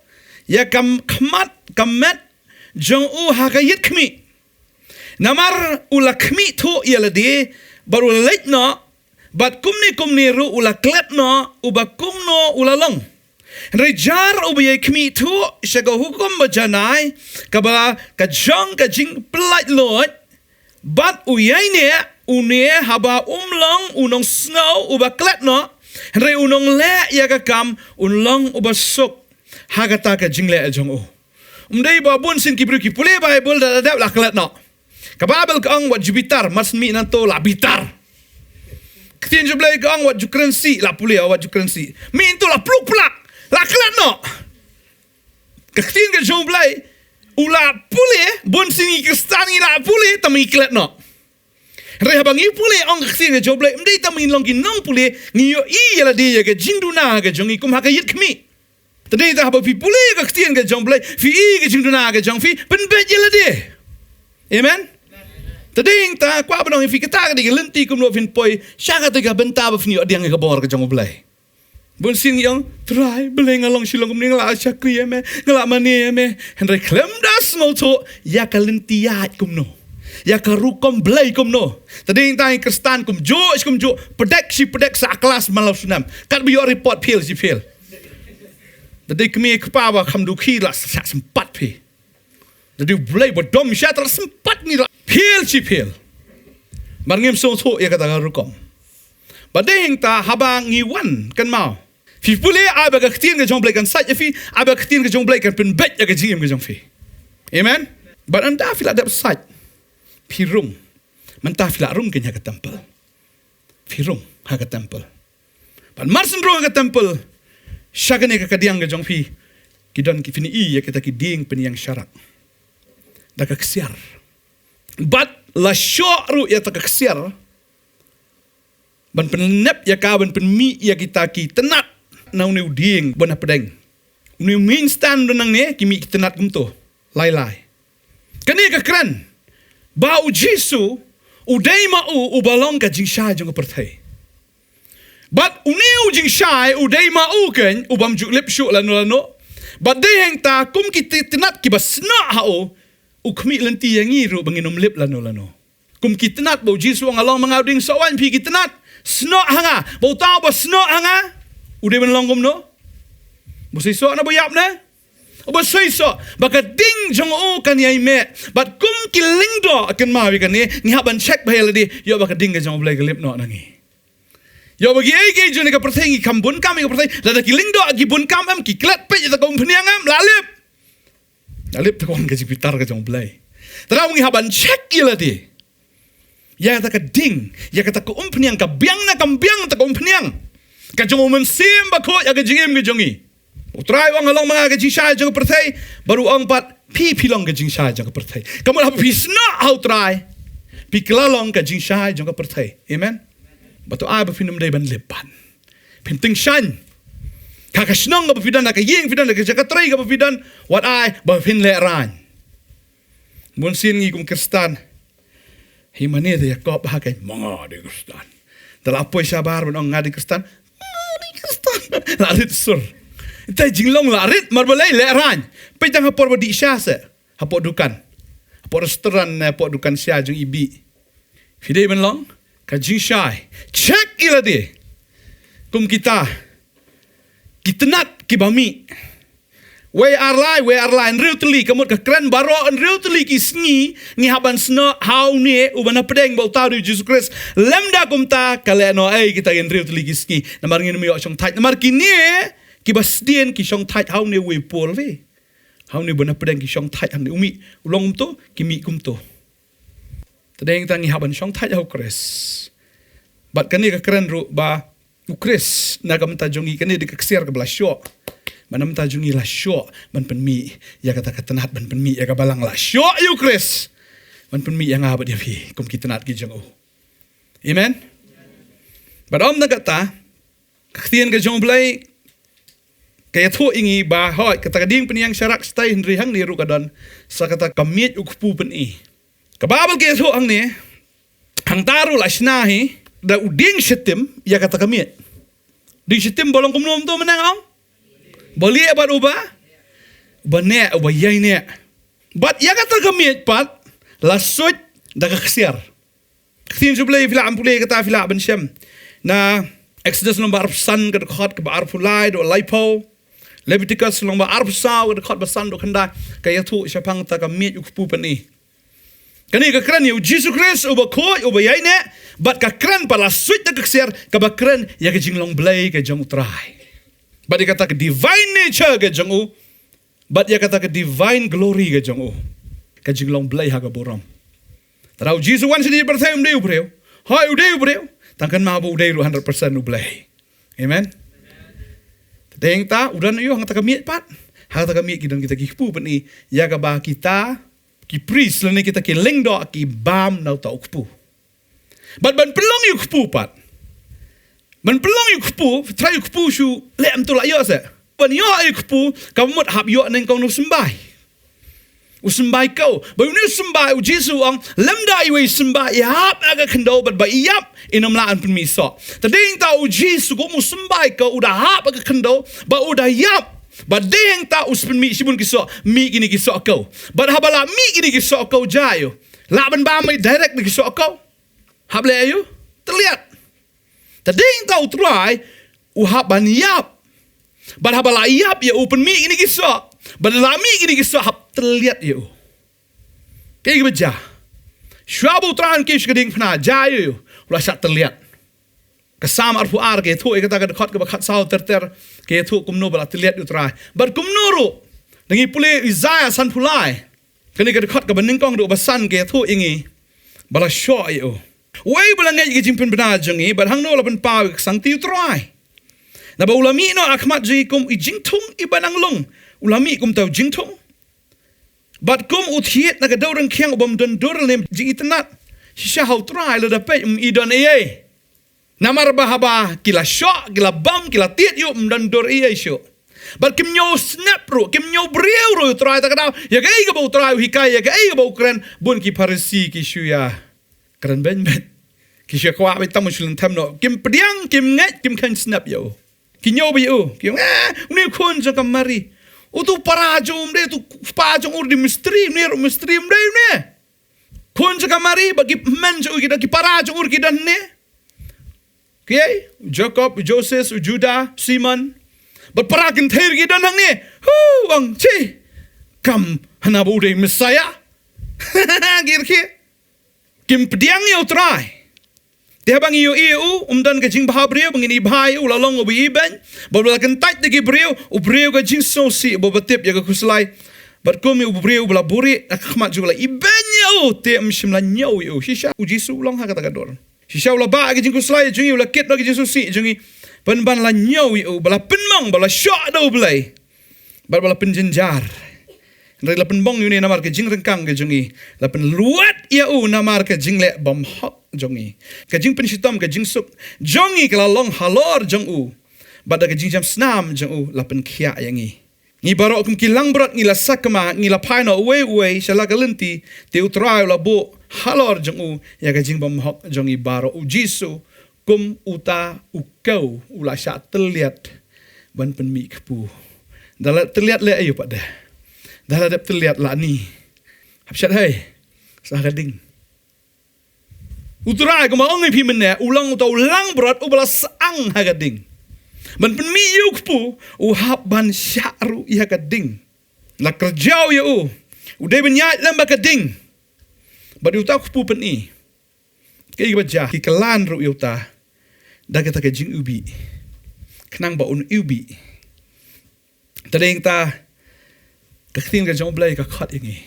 ïa ka khmat ka met jong u ha ka ïit khmih. Namar u la khmih thuh ïa lade, bad u la leit noh, bad kumne kumne ruh u la klet noh, uba kumno u la long. Hynrei jar uba ïai khmih thuh sha ka hukum ba janai, kaba ka jong ka jingpyllait luid, bad u ïai neh, une haba um long u nongsngew uba klet noh, hynrei u nongleh ïa ka kam, un long uba suk ha kata ka jingleh jong u." Ym dei ba bun sien ki briew ki pule Baibl, da dep la klet noh. Ka Baibl ka ong, "Wat ju bitar, mar syn mih nangto la bitar." Ka ktien jong U Blei ka ong, "Wat ju kren sih," la pule, "Wat ju kren sih." Mih nangto la pluk plak, la klet noh. Ka ktien ka jong U Blei, u la pule, bun sien ngi Khristan ngi la pule, tang ba ngi klet noh. Hynrei haba ngi pule, ong ka ktien ka jong U Blei, ym dei tang ba ngin long ki nongpule, ngi ïohi ïa lade ïa ka jingduna ka jong ngi kum ha ka ïit khmih. Te dei ta haba phi pule ka ktien ka jong U Blei, phi i ka jingduna ka jong phi, pynbeit ïa lade. Amen. Te dei ta kwah ban ong ïa phi, kata ka dei ka lynti kumno phin poi sha kata ka bynta ba phin ïoh pdiang ïa ka bor ka jong U Blei. Bun sien ngi ong, "Trai, balei nga long shilliang kumne, nga la shakri ïa me, nga la mane ïa me." Hynrei khlem da sngewthuh ïa ka lynti ïaid kumno, ïa ka rukom blei kumno. Te dei ta ngi Khristan kumjuh shi kumjuh, pdeng shi pdeng, sah klas man la u snem. Katba ïoh report, fail shi fail. Te dei kmie kpa ba kham dukhi la sah sympat phi. Te dei U Blei ba dom sha, te la sympat ngi, la fail shi fail. Mar ngim sngewthuh ïa kata ka rukom. Bad dei hangta haba ngi wan, kynmaw, phi pule, ai ba ka ktien ka jong U Blei kan sait ïa phi, ai ba ka ktien ka jong U Blei kan pynbeit ïa ka jingim ka jong phi. Amen. Bad ynda phi la dep sait, phi rung. Mynta phi la rung kein ha ka temple. Phi rung ha ka temple. Bad mar shen rung ha ka temple, sha kane ka kadiang ka jong phi, ki don ki, phin ïohi ïa kita ki dieng pynïeng sharak da ka ksiar. Bad la shoh ruh ïa kata ka ksiar ban pynnep ïa ka, ban pynmih ïa kita ki tnat na une u dieng uba na pdeng. Une u main stand uba nangne, ki mih ki tnat kumto, lai lai. Kane ka kren ba U Jisu u dei ma u uba long ka jingshai jong ka pyrthei. Bad une u jingshai u dei ma u kein, u bym ju lip shuh lano lano. Bad dei hangta kum ki ti-, tnat kiba snoh ha u, u khmih lynti ïa ngi ruh ba ngin ym lip lano lano. Kum ki tnat ba U Jisu u ong, nga long ma nga u dieng soh waiñ, phi ki tnat, snoh ha nga. Ba uta uba snoh ha nga u dei ban long kumno? Uba soi soh ne uba ïap ne? Uba soi soh. Ba ka ding jong u kan ïai meh. Bad kum ki lyngdoh, kynmaw ïa kane, ngi hap ban check bha ïa lade, ïoh ba ka ding ka jong U Blei ka lip noh na ngi. Ïoh ba kiei kiei jong kane ka pyrthei ngi kham bun kam ïa ka pyrthei, lada ki lyngdoh ki bun kam em, ki klet peit ïa kata ka umphniang em, la lip. La lip, te ka wan ka jingbitar ka jong U Blei. Te ngi hap ban check ïa lade. Ïa kata ka ding, ïa kata ka umphniang, ka biang ne kam biang kata ka umphniang ka jong U Mynsiem Bakhuid ha ka jingim ka jong ngi. U Trai u ong, nga long ma nga ka jingshai jong ka pyrthei, bad u ong pat, phi, phi long ka jingshai jong ka pyrthei. Ka mut haba phi snoh ha U Trai, phi kylla long ka jingshai jong ka pyrthei. Amen. Bad to ai ba phin ym dei ban lip pat. Phin tyngshaiñ. Ha ka shnong kaba phi don, ha ka ïing phi don, ha ka jaka trei kaba phi don, wat ai ba phin lehraiñ. Bun sien ngi kum Khristan, hi mane te ïa kop ha ka, ma nga dei Khristan. Te la poi shabar ban ong nga dei Khristan, nga dei Khristan. La rit sur. Te jinglong la rit, mar balei? Lehraiñ. Peit tang ha por ba dih sha se, hapoh dukan, hapoh restaurant ne hapoh dukan sha jong i bih. Phi dei ban long ka jingshai. Check ïa lade. Kum kita ki tnat kiba mih. Wei ar lai, wei ar lai, hynriew tylli, ka mut ka kren baroh hynriew tylli ki sngi ngi hap ban snoh ha une uba na pdeng, ba uta u dei U Jisu Khrist. Lymda kumta ka leh noh ei kita ki hynriew tylli ki sngi. Namar ngin ym ïoh shongthait. Namar kine kiba sdien ki shongthait ha une uwei u por hi. Ha une uba na pdeng ki shongthait hangne, u mih, u long kumto, ki mih kumto. Te dei hangta ngi hap ban shongthait ha U Khrist. Bad kane ka kren ruh ba U Khrist na ka bynta jong ngi, kane dei ka ksiar kaba la shoh. Bad na ka bynta jong ngi la shoh ban pynmih ïa kata ka tnat, ban pynmih ïa ka balang, la shoh ïa U Khrist ban pynmih ïa nga bad ïa phi kum ki tnat ki jong u. Amen. Bad ym tang kata, ka ktien ka jong U Blei ka ïathuh ïa ngi ba, hooid, kata ka dieng pynïeng sharak shatai, hynrei hangne ruh ka don sa kata ka miej u kpu pyni. Ka Baibl ka ïathuh hangne, hangta ruh la shna hi da u dieng shatim ïa kata ka miej. Dieng shatim ba long kumno kumto mynne, ong? Ba lieh bad uba, uba neh, uba ïai neh. Bad ïa kata ka miej pat la suit da ka ksiar. Ka ktien jong U Blei, phi lah ban pule kata, phi lah ban shem. Na Exodus lynnong ba arphew san, ka dkhot kaba arphew lai haduh laiphew. Leviticus lynnong ba arphew saw, ka dkhot ba san haduh khyndai. Ka ïathuh shaphang kata ka miej u kpu pyni. Kane ka kren ïa U Jisu Khrist uba khuid, uba ïai neh, bad ka kren pat la suit da ka ksiar kaba kren ïa ka jinglong Blei ka jong U Trai. Bad ïa kata ka divine nature ka jong u, bad ïa kata ka divine glory ka jong u, ka jinglong Blei ha ka burom. Te lada U Jisu u wan shane ha pyrthei, um dei u briew. Hooid, u dei u briew. Tang kynmaw ba u dei ruh hundred percent U Blei. Amen. Te dei hangta u don aïu ha kata ka miej pat? Ha kata ka miej ki don kita ki kpu pyni, ïa kaba kita ki priest lane kita ki lyngdoh ki bam na uta u kpu. Bad ban pynlong ïa u kpu pat, ban pynlong ïa u kpu, trai u kpu shu leh, ym tu lah ïoh se. Ban ïoh ïa u kpu, ka mut hap ïoh nyngkong na u symbai. U symbai kew. Ba une u symbai, U Jisu u ong, lymda iwei i symbai i hap ha ka khyndew bad ba i ïap, in ym lah ban pynmih soh. Te dei hangta U Jisu kum u symbai kew, u da hap ha ka khyndew bad u da ïap. Bad dei hangta u sa pynmih shibun ki soh, mih kine ki soh kew. Bad haba la mih kine ki soh kew, jia aïu? Lah ban bam direct na ki soh kew? Hap leh aïu? Tylliat. Te dei hangta U Trai u hap ban ïap. Bad haba la ïap ïa u, pynmih kine ki soh. Bad la mih kine ki soh, hap tylliat ïa u. Kaei kaba jia? Shuwa ba U Trai un kiew sha ka diengphna, jia ïa u, u la shah tylliat. Ka Salm arphew ar ka ïathuh ïa kata, ka dkhot kaba khatsaw ter ter ka ïathuh kumno ba la tylliat ïa U Trai. Bad kumno ruh, da ngi pule Isaiah sanphew lai, kane ka dkhot kaba nyngkong haduh ba san ka ïathuh ïa ngi ba la shoh ïa u. Uwei uba la ngeit ïa ka jingpynbna jong ngi, bad hangno la pynpaw ïa ka ksangti? U Trai. Naba u la mih noh ha khmat jong ngi kum i jingthung iba nang long. U la mih kum uta u jingthung, bad kum u thied na ka dewryngkhiang u bym don dur lane jingitynnad. Shisha ha U Trai lada peit ym i don ei ei. Namar ba haba ki la shoh, ki la bam, ki la thied ïa u, ym don dur ei ei shuh. Bad kim ñiew snep ruh, kim ñiew briew ruh ïa U Trai ta ka daw. Ïa kaei kaba U Trai u hikai, ïa kaei kaba u kren, bun ki Pharisi ki shu ïa kren beiñ beiñ. Ki shu kwah beit tang ban shu lynthem noh. Kim pdiang, kim ngeit, kim kheiñ snep ïa u. Ki ñiew beit ïa u. Ki ong, eh, une u khun jong ka Mari. Uto u para jong u ym dei, uto u kpa jong u ruh u dei mistri, une ruh mistri ym dei, une. Khun jong ka Mari, bad ki hynmen jong u ki don, ki para jong u ruh ki don hangne. Kiei, u Jakob, u Joses, u Judah, u Simon. Bad para kynthei ruh ki don hangne. Hu, ong, chi. Kam hana ba u dei Messiah. Ki ruh ki. Kim pdiang ïa U Trai. Te haba ngi ïohi ïa u, um don ka jingbha briew, ba ngin ibha ïa u, u la long uba ibeiñ. Bad u la kyntait da ki briew, u briew ka jingsngewsih, uba tip ïa ka khuslai. Bad kum u briew uba la buhrieh ha khmat jong u, la ibeiñ ïa u, te um shym la ñiew ïa u. Shisha u Jisu u long ha kata ka dur. Shisha u la bah ïa ka jingkhuslai jong ngi, u la kit noh ïa ka jingsngewsih jong ngi. Pynban la ñiew ïa u, ba la pynmong, ba la shoh da U Blei. Bad ba la pynjynjar. Hynrei la pynmong ïa une namar ka jingryngkang ka jong ngi. La pynluid ïa u namar ka jingleh bymhok jong ngi. Ka jingpynshitom, ka jingsuk jong ngi ka la long halor jong u. Bad da ka jingjam snam jong u la pynkhiah ïa ngi. Ngi baroh kum ki langbrot ngi la sakma, ngi la phai noh uwei uwei sha la ka lynti, te U Trai u la buh halor jong u ïa ka jingbymhok jong ngi baroh. U Jisu kum uta u kew u la shah tylliat ban pynmih kpu. Da la tylliat leh aïu pat de? Da la dep tylliat la ni. Hap shat hei. Sa ha ka ding. U Trai kumba ong ïa phi mynne, u long uta u langbrot uba la shang ha ka ding. Ban pynmih ïa u kpu, u hap ban shah ruh ïa ka ding. La kyrjaw ïa u. U dei ban ïaid lem bad ka ding. Bad ïa uta u kpu pyni. Kaei kaba jia, ki kyllan ruh ïa uta da kata ka jingiwbih. Khnang ba un iwbih. Te dei ïa kata ka ktien ka jong U Blei ka khot ïa ngi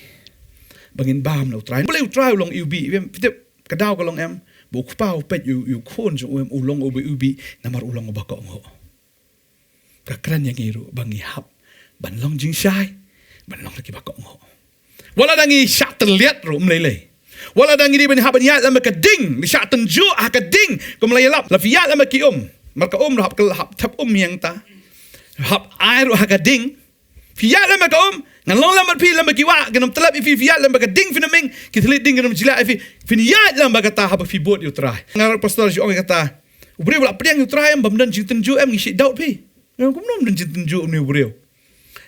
ba ngin bam na U Trai. U Blei, U Trai u long iwbih. Phi tip ka daw ka long em ba U Kpa u peit ïa u, ïa u khun jong u em, u long uba iwbih namar u long uba kohnguh. Ka kren ïa ngi ruh ba ngi hap ban long jingshai, ban long ruh kiba kohnguh. Wat la da ngi shah tylliat ruh ym lei lei. Wat la da ngi dei ban hap ban ïaid lem bad ka ding, ngi shah tynjuh ha ka ding, kum la ïalap, la phi ïaid lem bad ki um. Mar ka um ruh hap, hap thep um ïa nga ta. Hap ai ruh ha ka ding. Phi ïaid lem bad ka um, ngan long lem bad phi lem bad ki wah, kin ym tlep ïa phi, phi ïaid lem bad ka ding phin ym ing, ki thylliej ding kin ym jliah ïa phi, phin ïaid lem bad kata haba phi bud ïa U Trai. Nga ruh pastor ju ong ïa kata. U briew ba la pdiang ïa U Trai em, bym don jingtynjuh em, ngi shu doubt phi. Nga ong kumno ym don jingtynjuh une u briew.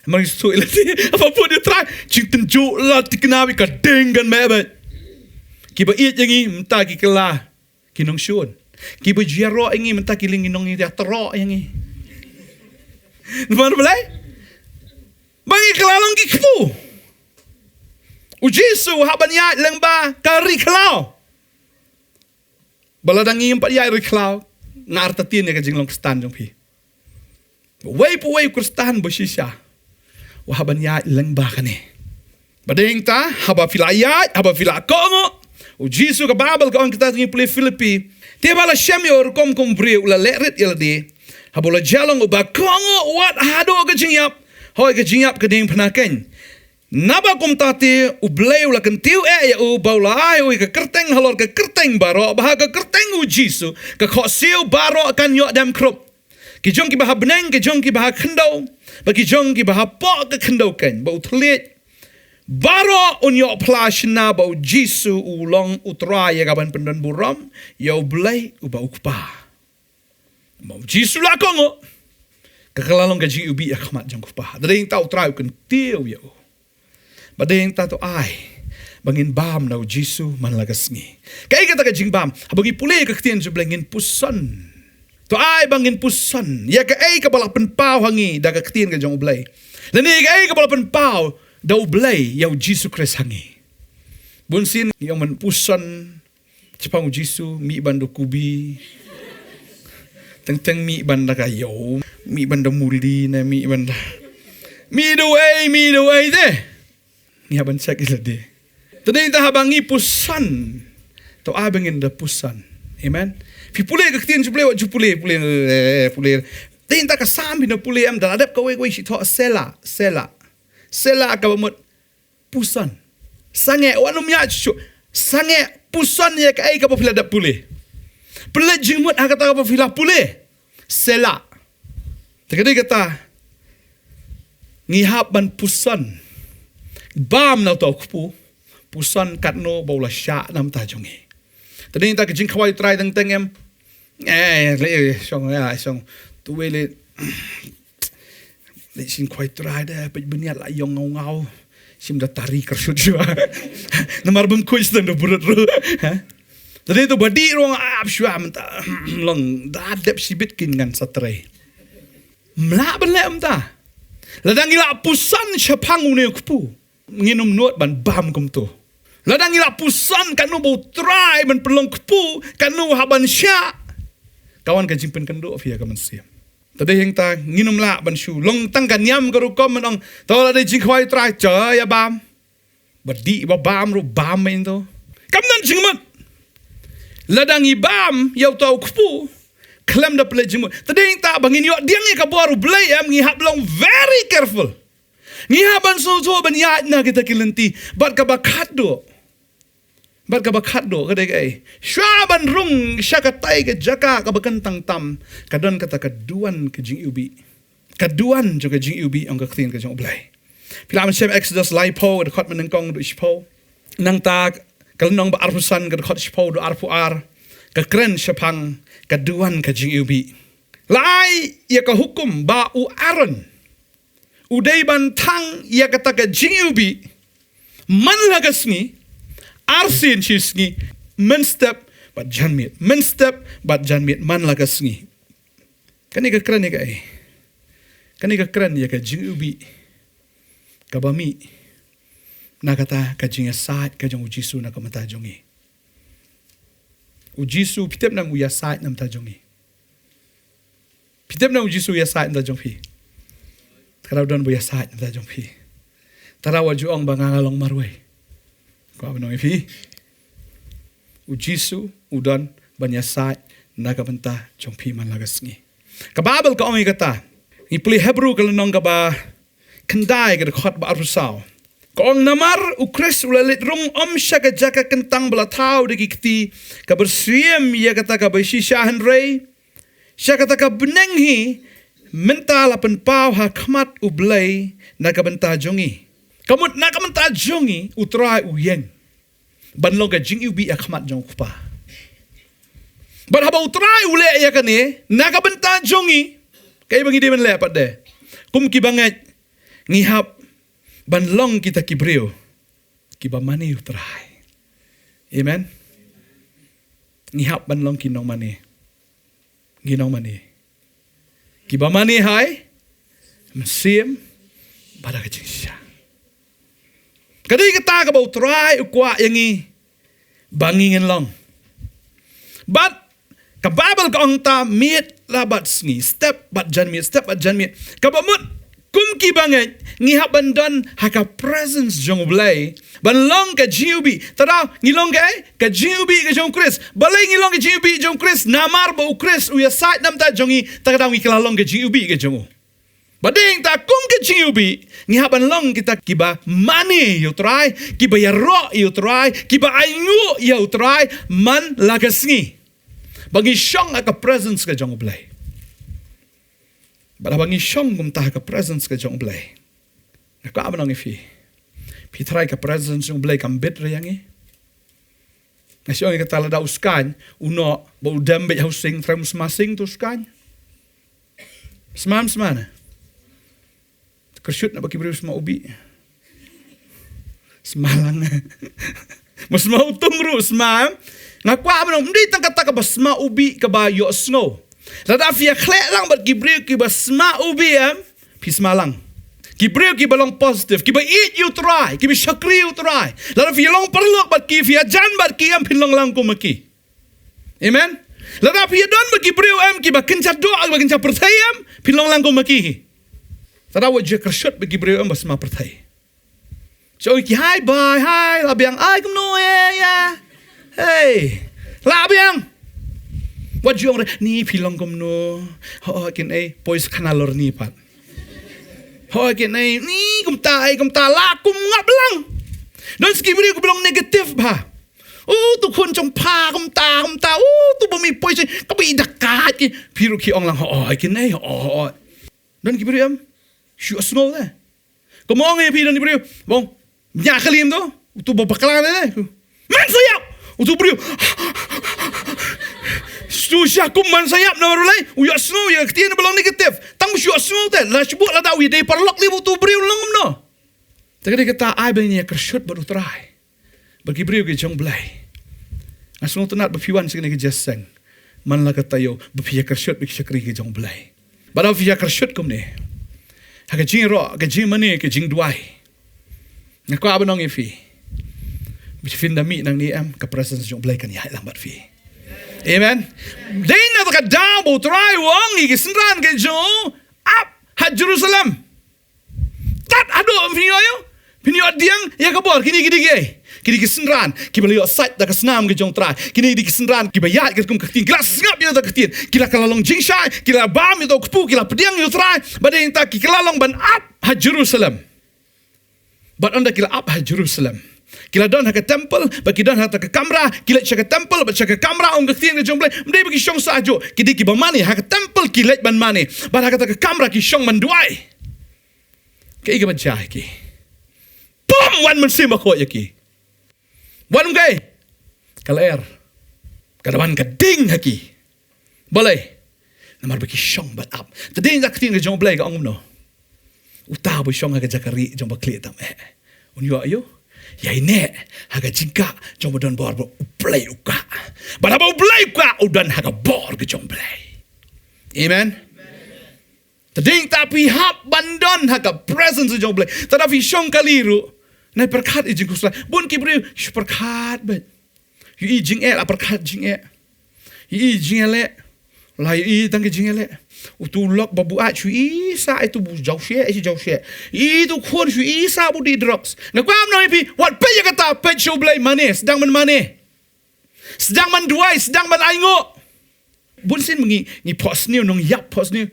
Namar ngi sngewthuh ïa lade, haba bud ïa U Trai, jingtynjuh la thikna bad ka ding kan meh bad. Kiba ïeit ïa ngi mynta ki kylla ki nongshun. Kiba ju ïaroh ïa ngi mynta ki leng ki nongïatyrok ïa ngi. Namar balei? Ba ngi kylla long ki kpu. U Jisu u hap ban ïaid lyngba ka ri khlaw. Ba la da ngi ym pat ïaid ri khlaw, nga artatien ïa ka jinglong Khristan jong phi. Uwei pa uwei u Khristan ba shisha u hap ban ïaid lyngba kane. Bad dei ïa kata, haba phi la ïaid, haba phi la kohnguh, U Jisu, ka Baibl ka ong ïa kata, ngi pule Philippi, te haba la shem ïa u rukom kum u briew, u la leh rit ïa lade. Haba u la jia long uba kohnguh wat haduh ka jingïap, hooid ka jingïap ka diengphna keiñ. Naba kumta te U Blei u la kyntiew eh ïa u ba u la ai u ïa ka kyrteng halor ka kyrteng baroh, ba ha ka kyrteng U Jisu ka khohsiew baroh kan ïoh dem khrup. Ki jong kiba ha bneng, ki jong kiba ha khyndew, bad ki jong kiba hapoh ka khyndew keiñ, ba u thylliej baroh un ïoh phla shynna ba U Jisu u long U Trai, ïa kaban pyndonburom ïa U Blei uba U Kpa. Ba U Jisu la kohnguh, ka kylla long ka jingiwbih ha khmat jong U Kpa. Te dei ïa kata U Trai u kyntiew ïa u. Bad dei ïa kata to ai ba ngin bam na U Jisu man la ka sngi. Kaei kata ka jingbam? Haba ngi pule ïa ka ktien jong U Blei ngin puson. To ai ba ngin puson ïa kaei kaba la pynpaw ha ngi da ka ktien ka jong U Blei, lane ïa kaei kaba la pynpaw da U Blei ïa U Jisu Khrist ha ngi. Bun sien ngi ong ban puson shaphang u Jisu, mih ban da kubi. Teng teng mih ban da ka ïew, mih ban da muli ne mih ban da. Mih da wei, mih da wei te. Ngi hap ban check ïa lade. Te dei ta haba ngi puson. To a ba ngin da puson. Amen. Phi pule ka ktien, pule wat ju pule, pule, eh, pule. Dei ta ka Salm phi na pule em, da la dep kawei kawei shi thoh Selah, Selah. Selah kaba mut puson. Sangeh, wat nym ïa shuh. Sangeh, puson ïa kaei kaba phi la dep pule. Pynleit jingmut ha kata kaba phi la pule. Selah. Te ka dei kata. Ngi hap ban puson. Bam na uta u kpu. Puson katno ba u la shah na bynta jong ngi. Te dei ta ka jingkhawai u Trai teng teng em. Eh, le, eh, shong, ïa, shong. Tu wei le. Le shin khawai u Trai da, peit bniat la ïong ngaw ngaw. Shim da tari kyrshut shuwa. Namar bym khuid sdang da burut ruh. Ha? Te dei tu ba dih ruh nga ap shuwa mynta. Long da dep shibit kin ngan sa trei. Mlah ban leh mynta. Lada ngi la puson shaphang une u kpu. Ngin ym nud ban bam kumto. Lada ngi la puson katno ba u Trai ban pynlong kpu, katno hap ban shah. Ka wan ka jingpynkynduh phi ïa ka mynsiem. Te dei hangta ngin ym lah ban shu long tang ka niam ka rukom ban ong, to la dei jingkhawai u Trai, cha ïa bam. Ba dih ba bam ruh bam mei to. Kam don jingmut. Lada ngi bam ïa uta u kpu, khlem da pynleit jingmut. Te dei hangta ba ngin ïoh diang ïa ka bor u Blei em, ngi hap long very careful. Ngi hap ban sngewthuh ban ïaid na kita ki lynti. Bad kaba khatduh. Bad kaba khatduh ka dei kaei? Shuwa ban rung sha katai ka jaka kaba kyntang tam, ka don kata ka duwan ka jingiwbih. Ka duwan jong ka jingiwbih ong ka ktien ka jong u Blei. Phi lah ban shem Exodus laiphew, ka dkhot mynnyngkong haduh shiphew. Nangta ka lynnong ba arphew san, ka dkhot shiphew haduh arphew ar. Ka kren shaphang ka duwan ka jingiwbih. La ai ïa ka hukum ba u Aaron u dei ban thang ïa kata ka jingiwbih man la ka sngi, arsien shi sngi, mynstep bad janmiet, mynstep bad janmiet man la ka sngi. Kane ka kren ïa kaei? Kane ka kren ïa ka jingiwbih kaba mih na kata ka jingïasaid ka jong u Jisu na ka bynta jong ngi. U Jisu, phi tip ne em u ïasaid na ka bynta jong ngi? Phi tip ne em u Jisu u ïasaid na ka bynta jong phi? Tang da u don ba u ïasaid na ka bynta jong phi. Tang da wat ju ong ba nga nga long marwei. Kwah ban ong ïa phi, u Jisu u don ban ïasaid na ka bynta jong phi man la ka sngi. Ka Baibl ka ong ïa kata. Ngi pule Hebru ka lynnong kaba khyndai, ka dkhot ba arphew saw. Ka ong, namar u Khrist u la leit rung ym sha ka jaka kyntang ba la thaw da ki kti kaba syriem ïa kata kaba shisha, hynrei sha kata ka bneng hi, mynta la pynpaw ha khmat u Blei na ka bynta jong ngi. Ka mut na ka bynta jong ngi u Trai u ïeng ban long ka jingiwbih ha khmat jong u Kpa. Bad haba u Trai u leh ïa kane na ka bynta jong ngi, kaei ba ngi dei ban leh pat de? Kum ki bangeit, ngi hap ban long kita ki briew kiba mane u Trai. Amen. Ngi hap ban long ki nongmane. Ngi nongmane kiba mane ha i mynsiem bad ha ka jingshisha. Ka dei kata kaba u Trai u kwah ïa ngi ba ngi ngin long. Bad ka Baibl ka ong ta miet la bad sngi, step bad janmiet, step bad janmiet. Kaba mut kum ki bangeit ngi hap ban don ha ka presence jong u Blei ban long ka jingiwbih. Tang da ngi long kaei? Ka jingiwbih ka jong u Khrist. Balei ngi long ka jingiwbih jong u Khrist? Namar ba u Khrist u ïasaid na ka bynta jong ngi, tang da ngi kylla long ka jingiwbih ka jong u. Ba dei hangta kum ka jingiwbih ngi hap ban long kita kiba mane ïa u Trai, kiba ïaroh ïa u Trai, kiba ainguh ïa u Trai man la ka sngi. Ba ngi shong ha ka presence ka jong u Blei. Bad haba ngi shong kumta ha ka presence ka jong u Blei, nga kwah ban ong ïa phi, phi tharai ka presence jong u Blei kam bit re ïa ngi? Nga shu ong ïa kata, lada u skaiñ u noh ba u dem beit ha u sing, tharai um sma sing to u skaiñ? Sma, um sma ne? Kyrshut na ba ki briew sma ubih. Sma lang. Mo sma utung ruh sma, em? Nga kwah ban ong, ym dei tang kata kaba sma ubih kaba ïohsngew. Lada phi ïakhleh lang bad ki briew kiba sma ubih, em, phi sma lang. Ki briew kiba long positive, kiba ïeit ïa u Trai, kiba shakri ïa u Trai. Lada phi long paralok bad ki, phi ïajan bad ki, em, phin long lang kum ma ki. Amen. Lada phi ïadon bad ki briew, em, kiba kynja doh, kiba kynja pyrthei, em, phin long lang kum ma ki. Lada wat ju kyrshuh bad ki briew, em, ba sma pyrthei. Shu ong ïa ki hi bye, hi, la biang, ai kumno, eh, ïa. Hei, la biang. Wat ju ong re, ni phi long kumno. Ho, kin ei, poi skhana lor ni pat. Ho, kin ei, ni kumta, ei kumta, la kum ngap lang. Don sa ki briew kiba long negative bha. U tu khun jong pha kumta, kumta, u tu ba mi poi sha, kaba i dakat ki, phi ruh ki ong lang, ho, kin ei, ho, ho. Don ki briew em, shu sngew te. Kumno ong ïa phi don ki briew, bong, ñiah kali em to, u tu ba bakla te. Man sa ïap, u tu briew. Shu sha kum man sa ïap namar balei, u ïohsngew ïa ka ktien ba long negative. Tang shu ïohsngew te, la shu buh lada u ïadei paralok lei bad u tu briew long kumno. Te ka dei kata ai ba ngin ïa kyrshuh bad u Trai. Bad ki briew ki jong Blei. Nga sngewtynnat ba phi wan sha kane ka jingïaseng. Man la ka taïew ba phi ïa kyrshuh bad ki shakri ki jong Blei. Bad haba phi ïa kyrshuh kumne, ha ka jingïaroh, ka jingmane, ka jingduwai, nga kwah ban ong ïa phi ba phin da mih nangne, em, ka presence jong Blei kan ïaid lang bad phi. Amen. Dei na kata ka daw ba u Trai u ong ïa ki synran ki jong u, ap ha Jerusalem. Tad haduh phin ïoh, phin ïoh diang ïa ka bor. Kine ki dei kiei? Kine ki synran kiba la ïoh sait da ka snam ka jong u Trai. Kine ki dei ki synran kiba ïaid katkum ka ktien, ki la sngap ïa ka ktien, ki la kylla long jingshai, ki la bam ïa u kpu, ki la pdiang ïa u Trai. Bad dei ta ki kylla long ban ap ha Jerusalem. Bad ynda ki la ap ha Jerusalem, ki la don ha ka temple, bad ki don ha kata ka kamra, ki leit sha ka temple bad sha ka kamra, ong ka ktien ka jong Blei. Ym dei ba ki shong sah juh, ki dei kiba mane ha ka temple, ki leit ban mane. Bad ha kata ka kamra ki shong ban duwai. Kaei kaba jia ha ki? Pum, wan Mynsiem Bakhuid ïa ki. Wan ym kaei, ka lyer ka da wan ka ding ha ki. Balei? Namar ba ki shong bad ap. Te dei na ka ktien ka jong U Blei ka ong kumno? Uta uba shong ha ka jaka rieh jong ba khlieh tam eh, un ïoh ïa u ïaineh ha ka jingkah jong ba don bor, ba U Blei u kah. Bad haba U Blei u kah, u don ha ka bor ka jong U Blei. Amen. Te dei ta phi hap ban don ha ka presence jong U Blei. Te da phi shong kali ruh, nai pyrkhat ïa jingkhuslai. Bun ki briew shu pyrkhat beit. Ïohi jingeh la pyrkhat jingeh. Ïohi jingeh leh la ïohi tang ki jingeh leh. Utu u lok ba buaid shu ïohi sah, itu ba jaw sheh shu jaw sheh. Itu khun shu ïohi sah ba u dih drugs. Nga kwah ban ong ïa phi, wat peit ïa kata, peit sha U Blei, mane, sdang ban mane. Sdang ban duwai, sdang ban ainguh. Bun sien ngi, ngi phohsniew, nongïap phohsniew.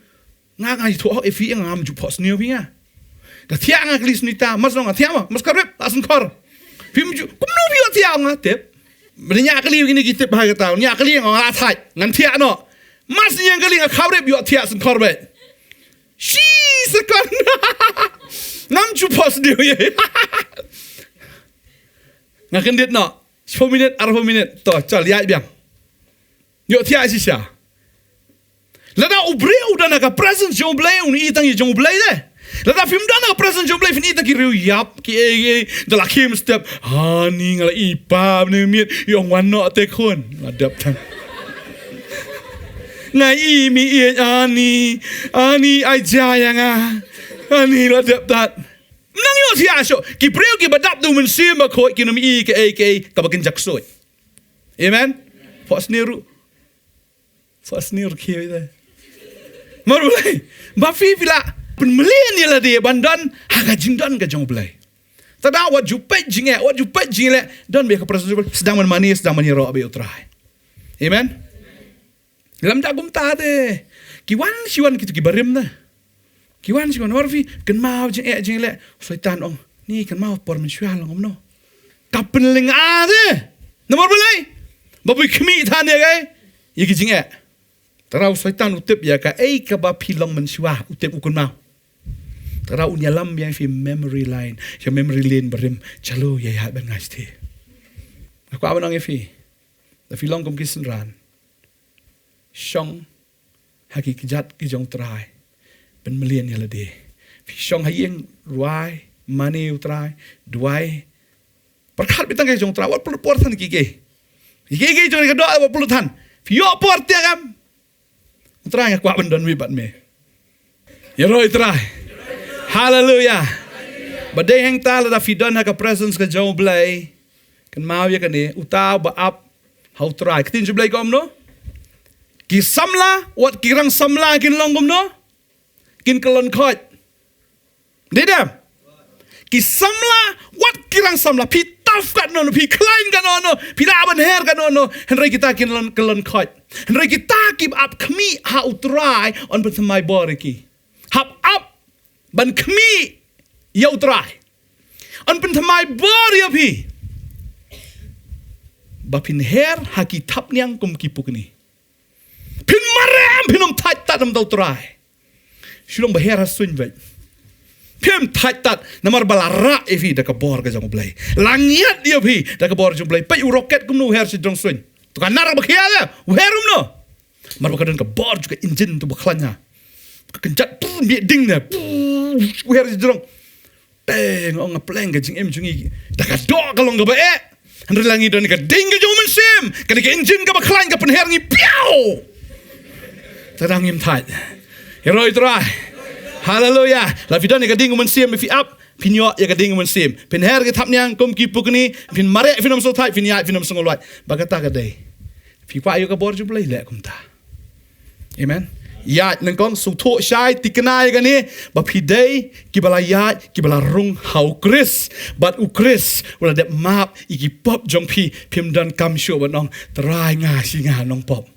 Nga, nga ïathuh hok ïa phi, ngam ju phohsniew phi nga. Da thiah nga kali Sunita, mas nong nga thiah ma, mas kharwep la synkor. Phim ju, kumno phi ïoh thiah nga tip. Ba ñiah kali kine ki tip ha kata, ñiah kali nga la thait, ngan thiah noh. Mas ñiah kali nga kharwep ïoh thiah synkor beit. Shi synkor. Ngam ju phohsniew ïa. Nga kyndit noh. Shiphew minit, arphew minit. To, chal, ïaid biang. Ïoh thiah shisha. Lada u briew u don ha ka presence jong U Blei, un i tang ïa jong U Blei de. Lada phim don ha ka presence jong U Blei, phin i tang ki riew ïap, ki ei, ki ei, da la khim step. Ani nga la i pap ne miet, ïong wan noh te khun. La dep tang. Nga i mi i ani, ani ai ja ïa nga. Ani la dep tat. Nang ïoh thiah shuh, ki briew kiba dap da U Mynsiem Bakhuid kin ym i ki ei, ki ei, kaba kin jaksuid. Amen. Phohsniew ruh. Phohsniew ruh ki ei de. Namar balei? Ba phi phi la pynmlien ïa lade ban don ha ka jingdon ka jong U Blei. Te da wat ju peit jingeh, wat ju peit jingeh leh, don beit ha ka presence jong U Blei, sdang ban mane, sdang ban ïaroh beit ïa U Trai. Amen. Lymda kumta te, ki wan shi wan kito ki barim te. Ki wan shi wan, namar phi kynmaw jingeh jingeh leh, u Soitan ong, ni kynmaw por mynshuwa long kumno. Ka pynlynga te. Namar balei? Ba phi khmih than ïa kaei? Ïa ki jingeh. Tara u Soitan u tip ïa kaei kaba phi long mynshuwa, u tip, u kynmaw. Tara un ïalam biang ïa phi memory lane, ïa memory lane barim, chalo ïa ïa ban ngai sthi. Nga kwah ban ong ïa phi, da phi long kum ki synran, shong ha ki kjat ki jong U Trai, pynmlien ïa lade. Phi shong ha ïing, rwai, mane U Trai, duwai. Pyrkhat beit tang ki jong U Trai, wat pynlut por than ki ki. Ki ki jong ka doh wat pynlut than. Phi ïoh por tiak em? U Trai, nga kwah ban don beit bad me. Ïaroh ïa U Trai. Haleluia. Ba dei hangta lada phi don ha ka presence ka jong U Blei, kynmaw ïa kane, uta uba ap ha U Trai. Ka ktien jong U Blei ka ong kumno? Ki samla, wat ki rang samla kin long kumno? Kin kyllon khoit. Dei dem? Ki samla, wat ki rang samla, phi tough katno no, phi khlaiñ katno no, phi lah ban her katno no, hynrei kita kin long kyllon khoit. Hynrei kita kiba ap khmih ha U Trai, yn pynthymmai bor ïa ki. Hap ap ban khmih ïa U Trai, yn pynthymmai bor ïa phi, ba phin her ha ki thapniang kum ki pukni. Phin mareh em, phin ym thait tat na ka bynta U Trai. Shu long ba her ha suiñ beit. Phim thait tat, namar ba la rah ïa phi da ka bor ka jong U Blei. La ngiat ïa phi da ka bor jong U Blei. Peit u roket kumno u her shajrong suiñ. To ka nar ba khia ïa u her kumno. Namar ba ka don ka bor jong ka injin to ba khlaiñ ha. Ka kynjat, pum, mih ding ne, pum, u her shajrong. Te nga ong, nga pleng ka jingim jong ngi da ka doh ka long kaba eh. Hynrei la ngi don ka ding ka jong U Mynsiem, ka dei ka injin kaba khlaiñ, ka pynher ngi piaw. Te dang ngim thait. Ïaroh ïa U Trai. Haleluia. La phi don ka ding U Mynsiem, phi ap, phin ïoh ïa ka ding U Mynsiem. Phin her ki thapniang kum ki pukni, phin mareh phin ym sngew thait, phin ïaid phin ym sngew luid. Ba kata ka dei. Phi kwah ïoh ka bor jong U Blei, leh kumta. Amen. Ïaid nyngkong, sngewthuh shai, thikna ïa kane, ba phi dei kiba la ïaid, kiba la rung ha U Khrist. Bad U Khrist u la dep map ïa ki pop jong phi, phim donkam shuh ban ong, Trai, nga shi nga nongpop.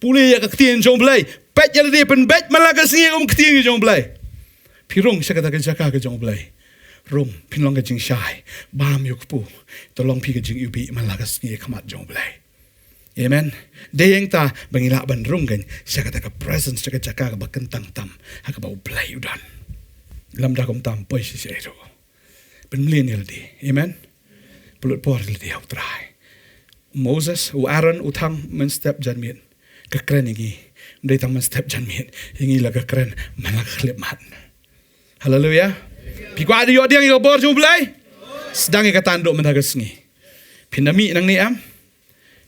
Pule ïa ka ktien jong U Blei. Peit ïa lade, pynbeit man la ka sngi kum ka ktien jong U Blei. Phi rung sha kata ka jaka ka jong U Blei. Rung, phin long ka jingshai. Bam ïa u kpu. To long phi ka jingiwbih man la ka sngi ha khmat jong U Blei. Amen. Dei hangta ba ngi lah ban rung kan sha kata ka presence, sha ka jaka kaba kyntang tam ha kaba U Blei u don. Lymda kumta ym poi shisha ruh. Pynmlien ïa lade. Amen. Pynlut por ïa lade ha U Trai. U Moses, u Aaron, u thang mynstep janmiet. Ka kren ïa ngi. Ym dei tang mynstep janmiet. Ïa ngi la ka kren man la ka khyllipmat. Haleluia. Phi kwah ïoh diang ïa ka bor jong U Blei? Sdang ïa ka tang duh mynta ka sngi. Phin da mih nangne em?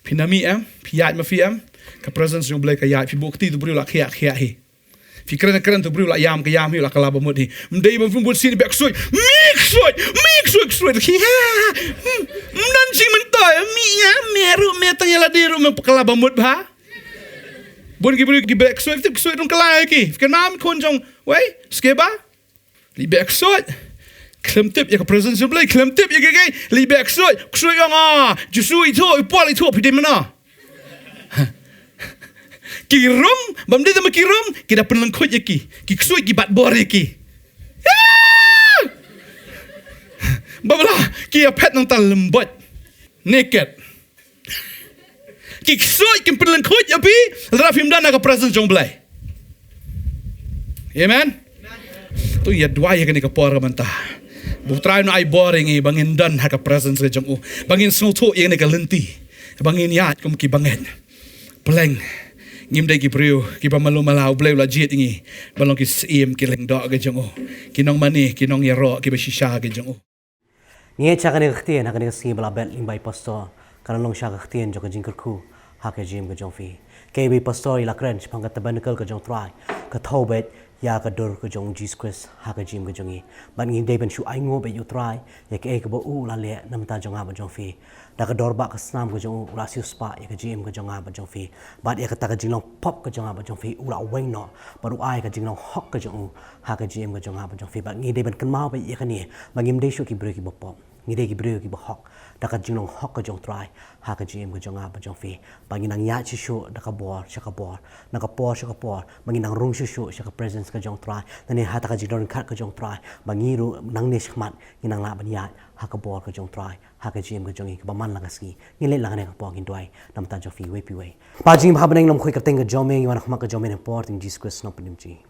Phin da mih em? Phi ïaid ma phi em? Ka presence jong U Blei ka ïaid. Phi buh kti, tu briew la khiah khiah hi. Phi kren kren, tu briew la ïam ka ïam hi, la kylla ba mut hi. Ym dei ba phin buh sien beh ksuid. Mih ksuid, mih ksuid, ksuid. Hi ha. Hmm. Ym don jingmyntoi. Mih ïa me ruh, me tang ïa lade ruh me kylla ba mut bha. Bun ki briew ki beh ksuid, tip ksuid rung kylla ïa ki. Phi kynmaw khun jong wei Skeba? Leit beh ksuid. Khlem tip ïa ka presence jong U Blei, khlem tip ïa kiei kiei. Leit beh ksuid. Ksuid ong, ah, Jisu ithuh, i Paul ithuh, phi dei mano? Ki rung, bym dei tang ba ki rung, ki da pynlyngkhuid ïa ki. Ki ksuid ki bat bor ïa ki. Ah! Ba la ki ïa phet nangta lem bad. Naked. Ki ksuid kin pynlyngkhuid ïa phi, lada phim don ha ka presence jong U Blei. Amen. To ïa duwai ïa kane ka por ka mynta. Ba U Trai un ai bor ïa ngi ba ngin don ha ka presence ka jong u. Ba ngin sngewthuh ïa kane ka lynti. Ba ngin ïaid kum ki bangeit. Pleng. Ngim dei ki briew kiba malu mala, U Blei u la jied ïa ngi ban long ki syiem, ki lyngdoh ka jong u. Ki nongmane, ki nongïaroh, kiba shisha ka jong u. Ngi ïa sha kane ka ktien ha kane ka sngi ba la bet lyngba i pastor, kan long sha ka ktien jong ka jingkyrkhu ha ka jingim ka jong phi. Kaei ba i pastor i la kren shaphang ka tabernacle ka jong U Trai, ka thew beit ïa ka dur ka jong u Jisu Khrist ha ka jingim ka jong ngi. Bad ngi dei ban shu ainguh beit ïa U Trai ïa kaei kaba u la leh na bynta jong nga bad jong phi. Da ka dor ba ka snam ka jong u, u la siewspah ïa ka jingim ka jong nga bad jong phi. Bad ïa kata ka jinglong pop ka jong nga bad jong phi, u la weng noh. Bad u ai ka jinglong hok ka jong u ha ka jingim ka jong nga bad jong phi. Bad ngi dei ban kynmaw beit ïa kane, ba ngim dei shuh ki briew kiba pop. Ngi dei ki briew kiba hok da ka jinglong hok ka jong U Trai ha ka jingim ka jong nga bad jong phi. Bad ngi nang ïaid shuh shuh da ka bor sha ka bor, na ka por sha ka por. Bad ngi nang rung shuh shuh sha ka presence ka jong U Trai. Nangne ha kata ka jingdon ryngkat ka jong U Trai, ba ngi ruh nangne shakhmat ngi nang lah ban ïaid ha ka bor ka jong U Trai ha ka jingim ka jong ngi. Kaba man la ka sngi ngin leit lang ha kane ka por, ngin duwai na bynta jong phi iwei pa iwei. Pa jong ngi ba ha bneng, long khuid kyrteng ka jong me, ngi wan ha khmat ka jong me na ka por jong u Jisu Khrist, Nongpynim jong ngi.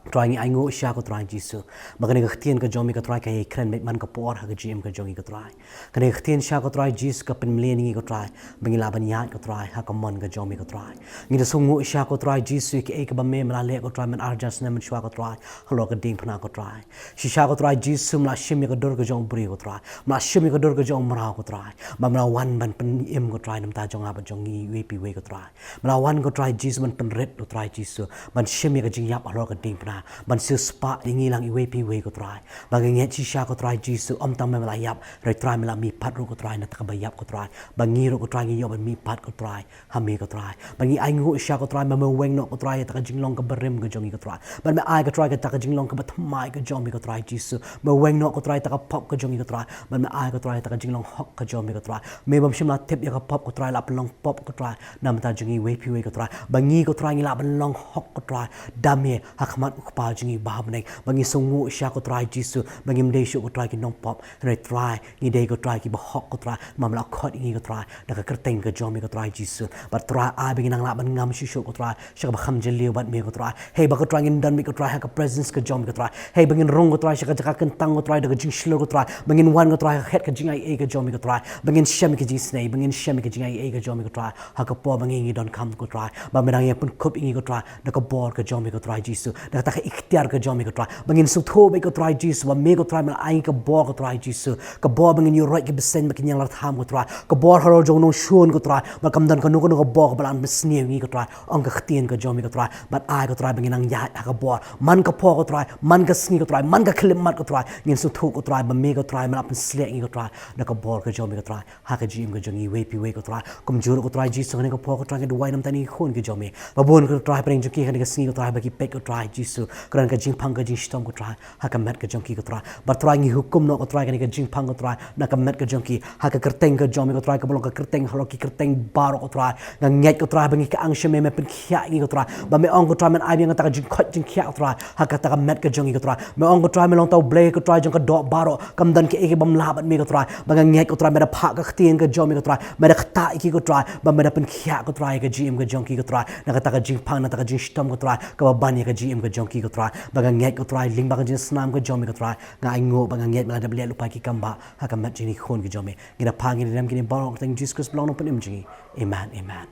Trai, ngi ainguh sha ko Trai Jisu ba kane ka ktien ka jong me ko Trai ka ïai kren beit man ka por ha ka jingim ka jong ngi ko Trai. Kane ka ktien sha ko Trai Jisu ka pynmlien ïa ngi ko Trai, ba ngin lah ban ïaid ko Trai ha ka mon ka jong me ko Trai. Ngi da sngewnguh sha ko Trai Jisu ïa kaei kaba me me la leh ko Trai, man ar hajar snem mynshuwa ko Trai, halor ka diengphna ko Trai. Shisha ko Trai Jisu, me la shim ïa ka dur ka jong u briew ko Trai. Me la shim ïa ka dur ka jong u mraw ko Trai. Ba me la wan ban pynim ko Trai na bynta jong nga bad jong ngi iwei pa iwei ko Trai. Me la wan ko Trai Jisu ban pynrit ko Trai Jisu, ban shim ïa ka jingïap halor ka diengphna. Ban siewspah ïa ngi lang iwei pa iwei ko Trai. Ba nga ngeit shisha ko Trai Jisu, ym tang me la ïap, hynrei Trai me la mihpat ruh ko Trai na kata kaba ïap ko Trai. Ba ngi ruh ko Trai ngi ïoh ban mihpat ko Trai ha me ko Trai. Ba ngi ainguh shisha ko Trai, ba me weng noh ko Trai ïa kata ka jinglong kaba rim ka jong ngi ko Trai. Ba me ai ko Trai kata ka jinglong kaba thymmai ka jong me ko Trai Jisu. Me weng noh ko Trai ïa kata ka pop ka jong ngi ko Trai. Ba me ai ko Trai ïa kata ka jinglong hok ka jong me ko Trai. Me bym shym la tip ïa ka pop ko Trai, la pynlong pop ko Trai na ka bynta jong ngi iwei pa iwei ko Trai. Ba ngi ko Trai ngi lah ban long hok ko Trai da me ha khmat u Kpa jong ngi ba ha bneng. Ba ngi sngewnguh shisha ko Trai Jisu, ba ngim dei shuh ko Trai ki nongpop, hynrei Trai ngi dei ko Trai kiba hok ko Trai. Me la khot ïa ngi ko Trai da ka kyrteng ka jong me ko Trai Jisu. Bad Trai ai ba ngin nang lah ban ngam shuh shuh ko Trai sha kaba kham jylliew bad me ko Trai. Hei ba ko Trai ngin don beit ko Trai ha ka presence ka jong me ko Trai. Hei ba ngin rung ko Trai sha ka jaka kyntang ko Trai da ka jingshlur ko Trai. Ba ngin wan ko Trai ha ka khet ka jingaiei ka jong me ko Trai. Ba ngin shem ïa ka jingisynei, ba ngin shem ïa ka jingaiei ka jong me ko Trai. Ha ka por ba ngi ngi donkam ko Trai. Ba me dang ïa pynkup ïa ngi ko Trai da ka bor ka jong me ko Trai Jisu. Da kata ka iktiar ka jong me ko Trai. Ba ngin sngewthuh beit ko Trai Jisu, ba me ko Trai me la ai ngi ka bor ko Trai Jisu. Ka bor ba ngin ïuhroit ki bseiñ bad ki ñianglartham ko Trai. Ka bor halor jong u nongshun ko Trai. Bad kam don kano kano ka bor kaba lah ban pynsniew ïa ngi ko Trai. Ong ka ktien ka jong me ko Trai. Bad ai ko Trai ba ngin nang ïaid ha ka bor. Man ka por ko Trai, man ka sngi ko Trai, man ka khyllipmat ko Trai. Ngin sngewthuh ko Trai ba me ko Trai me la pynslieh ïa ngi ko Trai da ka bor ka jong me ko Trai. Ha ka jingim ka jong ngi iwei pa iwei ko Trai. Kumjuh ruh ko Trai Jisu, ha kane ka por ko Trai ngi duwai na ka bynta ki khun ki jong me. Ba bun ko Trai hapdeng jong ki ha kane ka sngi ko Trai ba ki peit ko Trai Jisu. Kren ka jingphang ka jingshitom ko Trai ha ka met ka jong ki ko Trai. Bad Trai ngi hukum noh ko Trai kane ka jingphang ko Trai na ka met ka jong ki. Ha ka kyrteng ka jong me ko Trai kaba long ka kyrteng halor ki kyrteng baroh ko Trai. Nga ngeit ko Trai ba ngi kyang sha me, me pynkhiah ïa ngi ko Trai. Ba me ong ko Trai men ai biang kata ka jingkhoit jingkhiah ko Trai ha kata ka met ka jong ngi ko Trai. Me ong ko Trai me long uta u Blei ko Trai jong ka doh baroh. Kam don kiei kiei bym lah bad me ko Trai. Ba nga ngeit ko Trai me da phah ka ktien ka jong me ko Trai. Me da ktah ïa ki ko Trai. Ba me da pynkhiah ko Trai ïa ka jingim ka jong ki ko Trai. Na kata ka jingphang, na kata ka jingshitom ko Trai, kaba ban ïa ka jingim ka jong ki ko Trai. Ba nga ngeit ko Trai lyngba ka jingsnam ka jong me ko Trai. Nga ainguh ba nga ngeit me la dep leh lypa ki kam ba ha ka met jong ki khun ki jong me. Ngi da phah ngi da dem kine baroh ha ka kyrteng Jisu Khrist ba long u Nongpynim jong ngi. Amen, amen.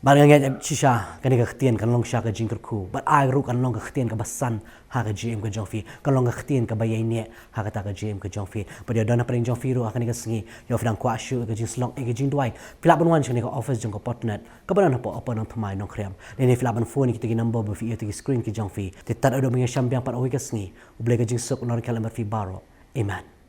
Bad nga ngeit shisha kane ka ktien kan long shisha ka jingkyrkhu. Bad ai ruh kan long ka ktien kaba san ha ka jingim ka jong phi. Kan long ka ktien kaba ïaineh ha kata ka jingim ka jong phi. Bad ïa don hapdeng jong phi ruh ha kane ka sngi, ïoh phi dang kwah shuh ïa ka jingsyllok, ïa ka jingduwai, phi lah ban wan sha kane ka office jong ka Portnet kaba don hapoh Upper Nongthymmai, Nongkrem. Lane phi lah ban phone ïa kita ki number ba phi ïoh ha ki screen ki jong phi. Te tad haduh ban ïashem biang pat ha kawei ka sngi, U Blei ka jingsuk un long ryngkat lem bad phi baroh. Amen.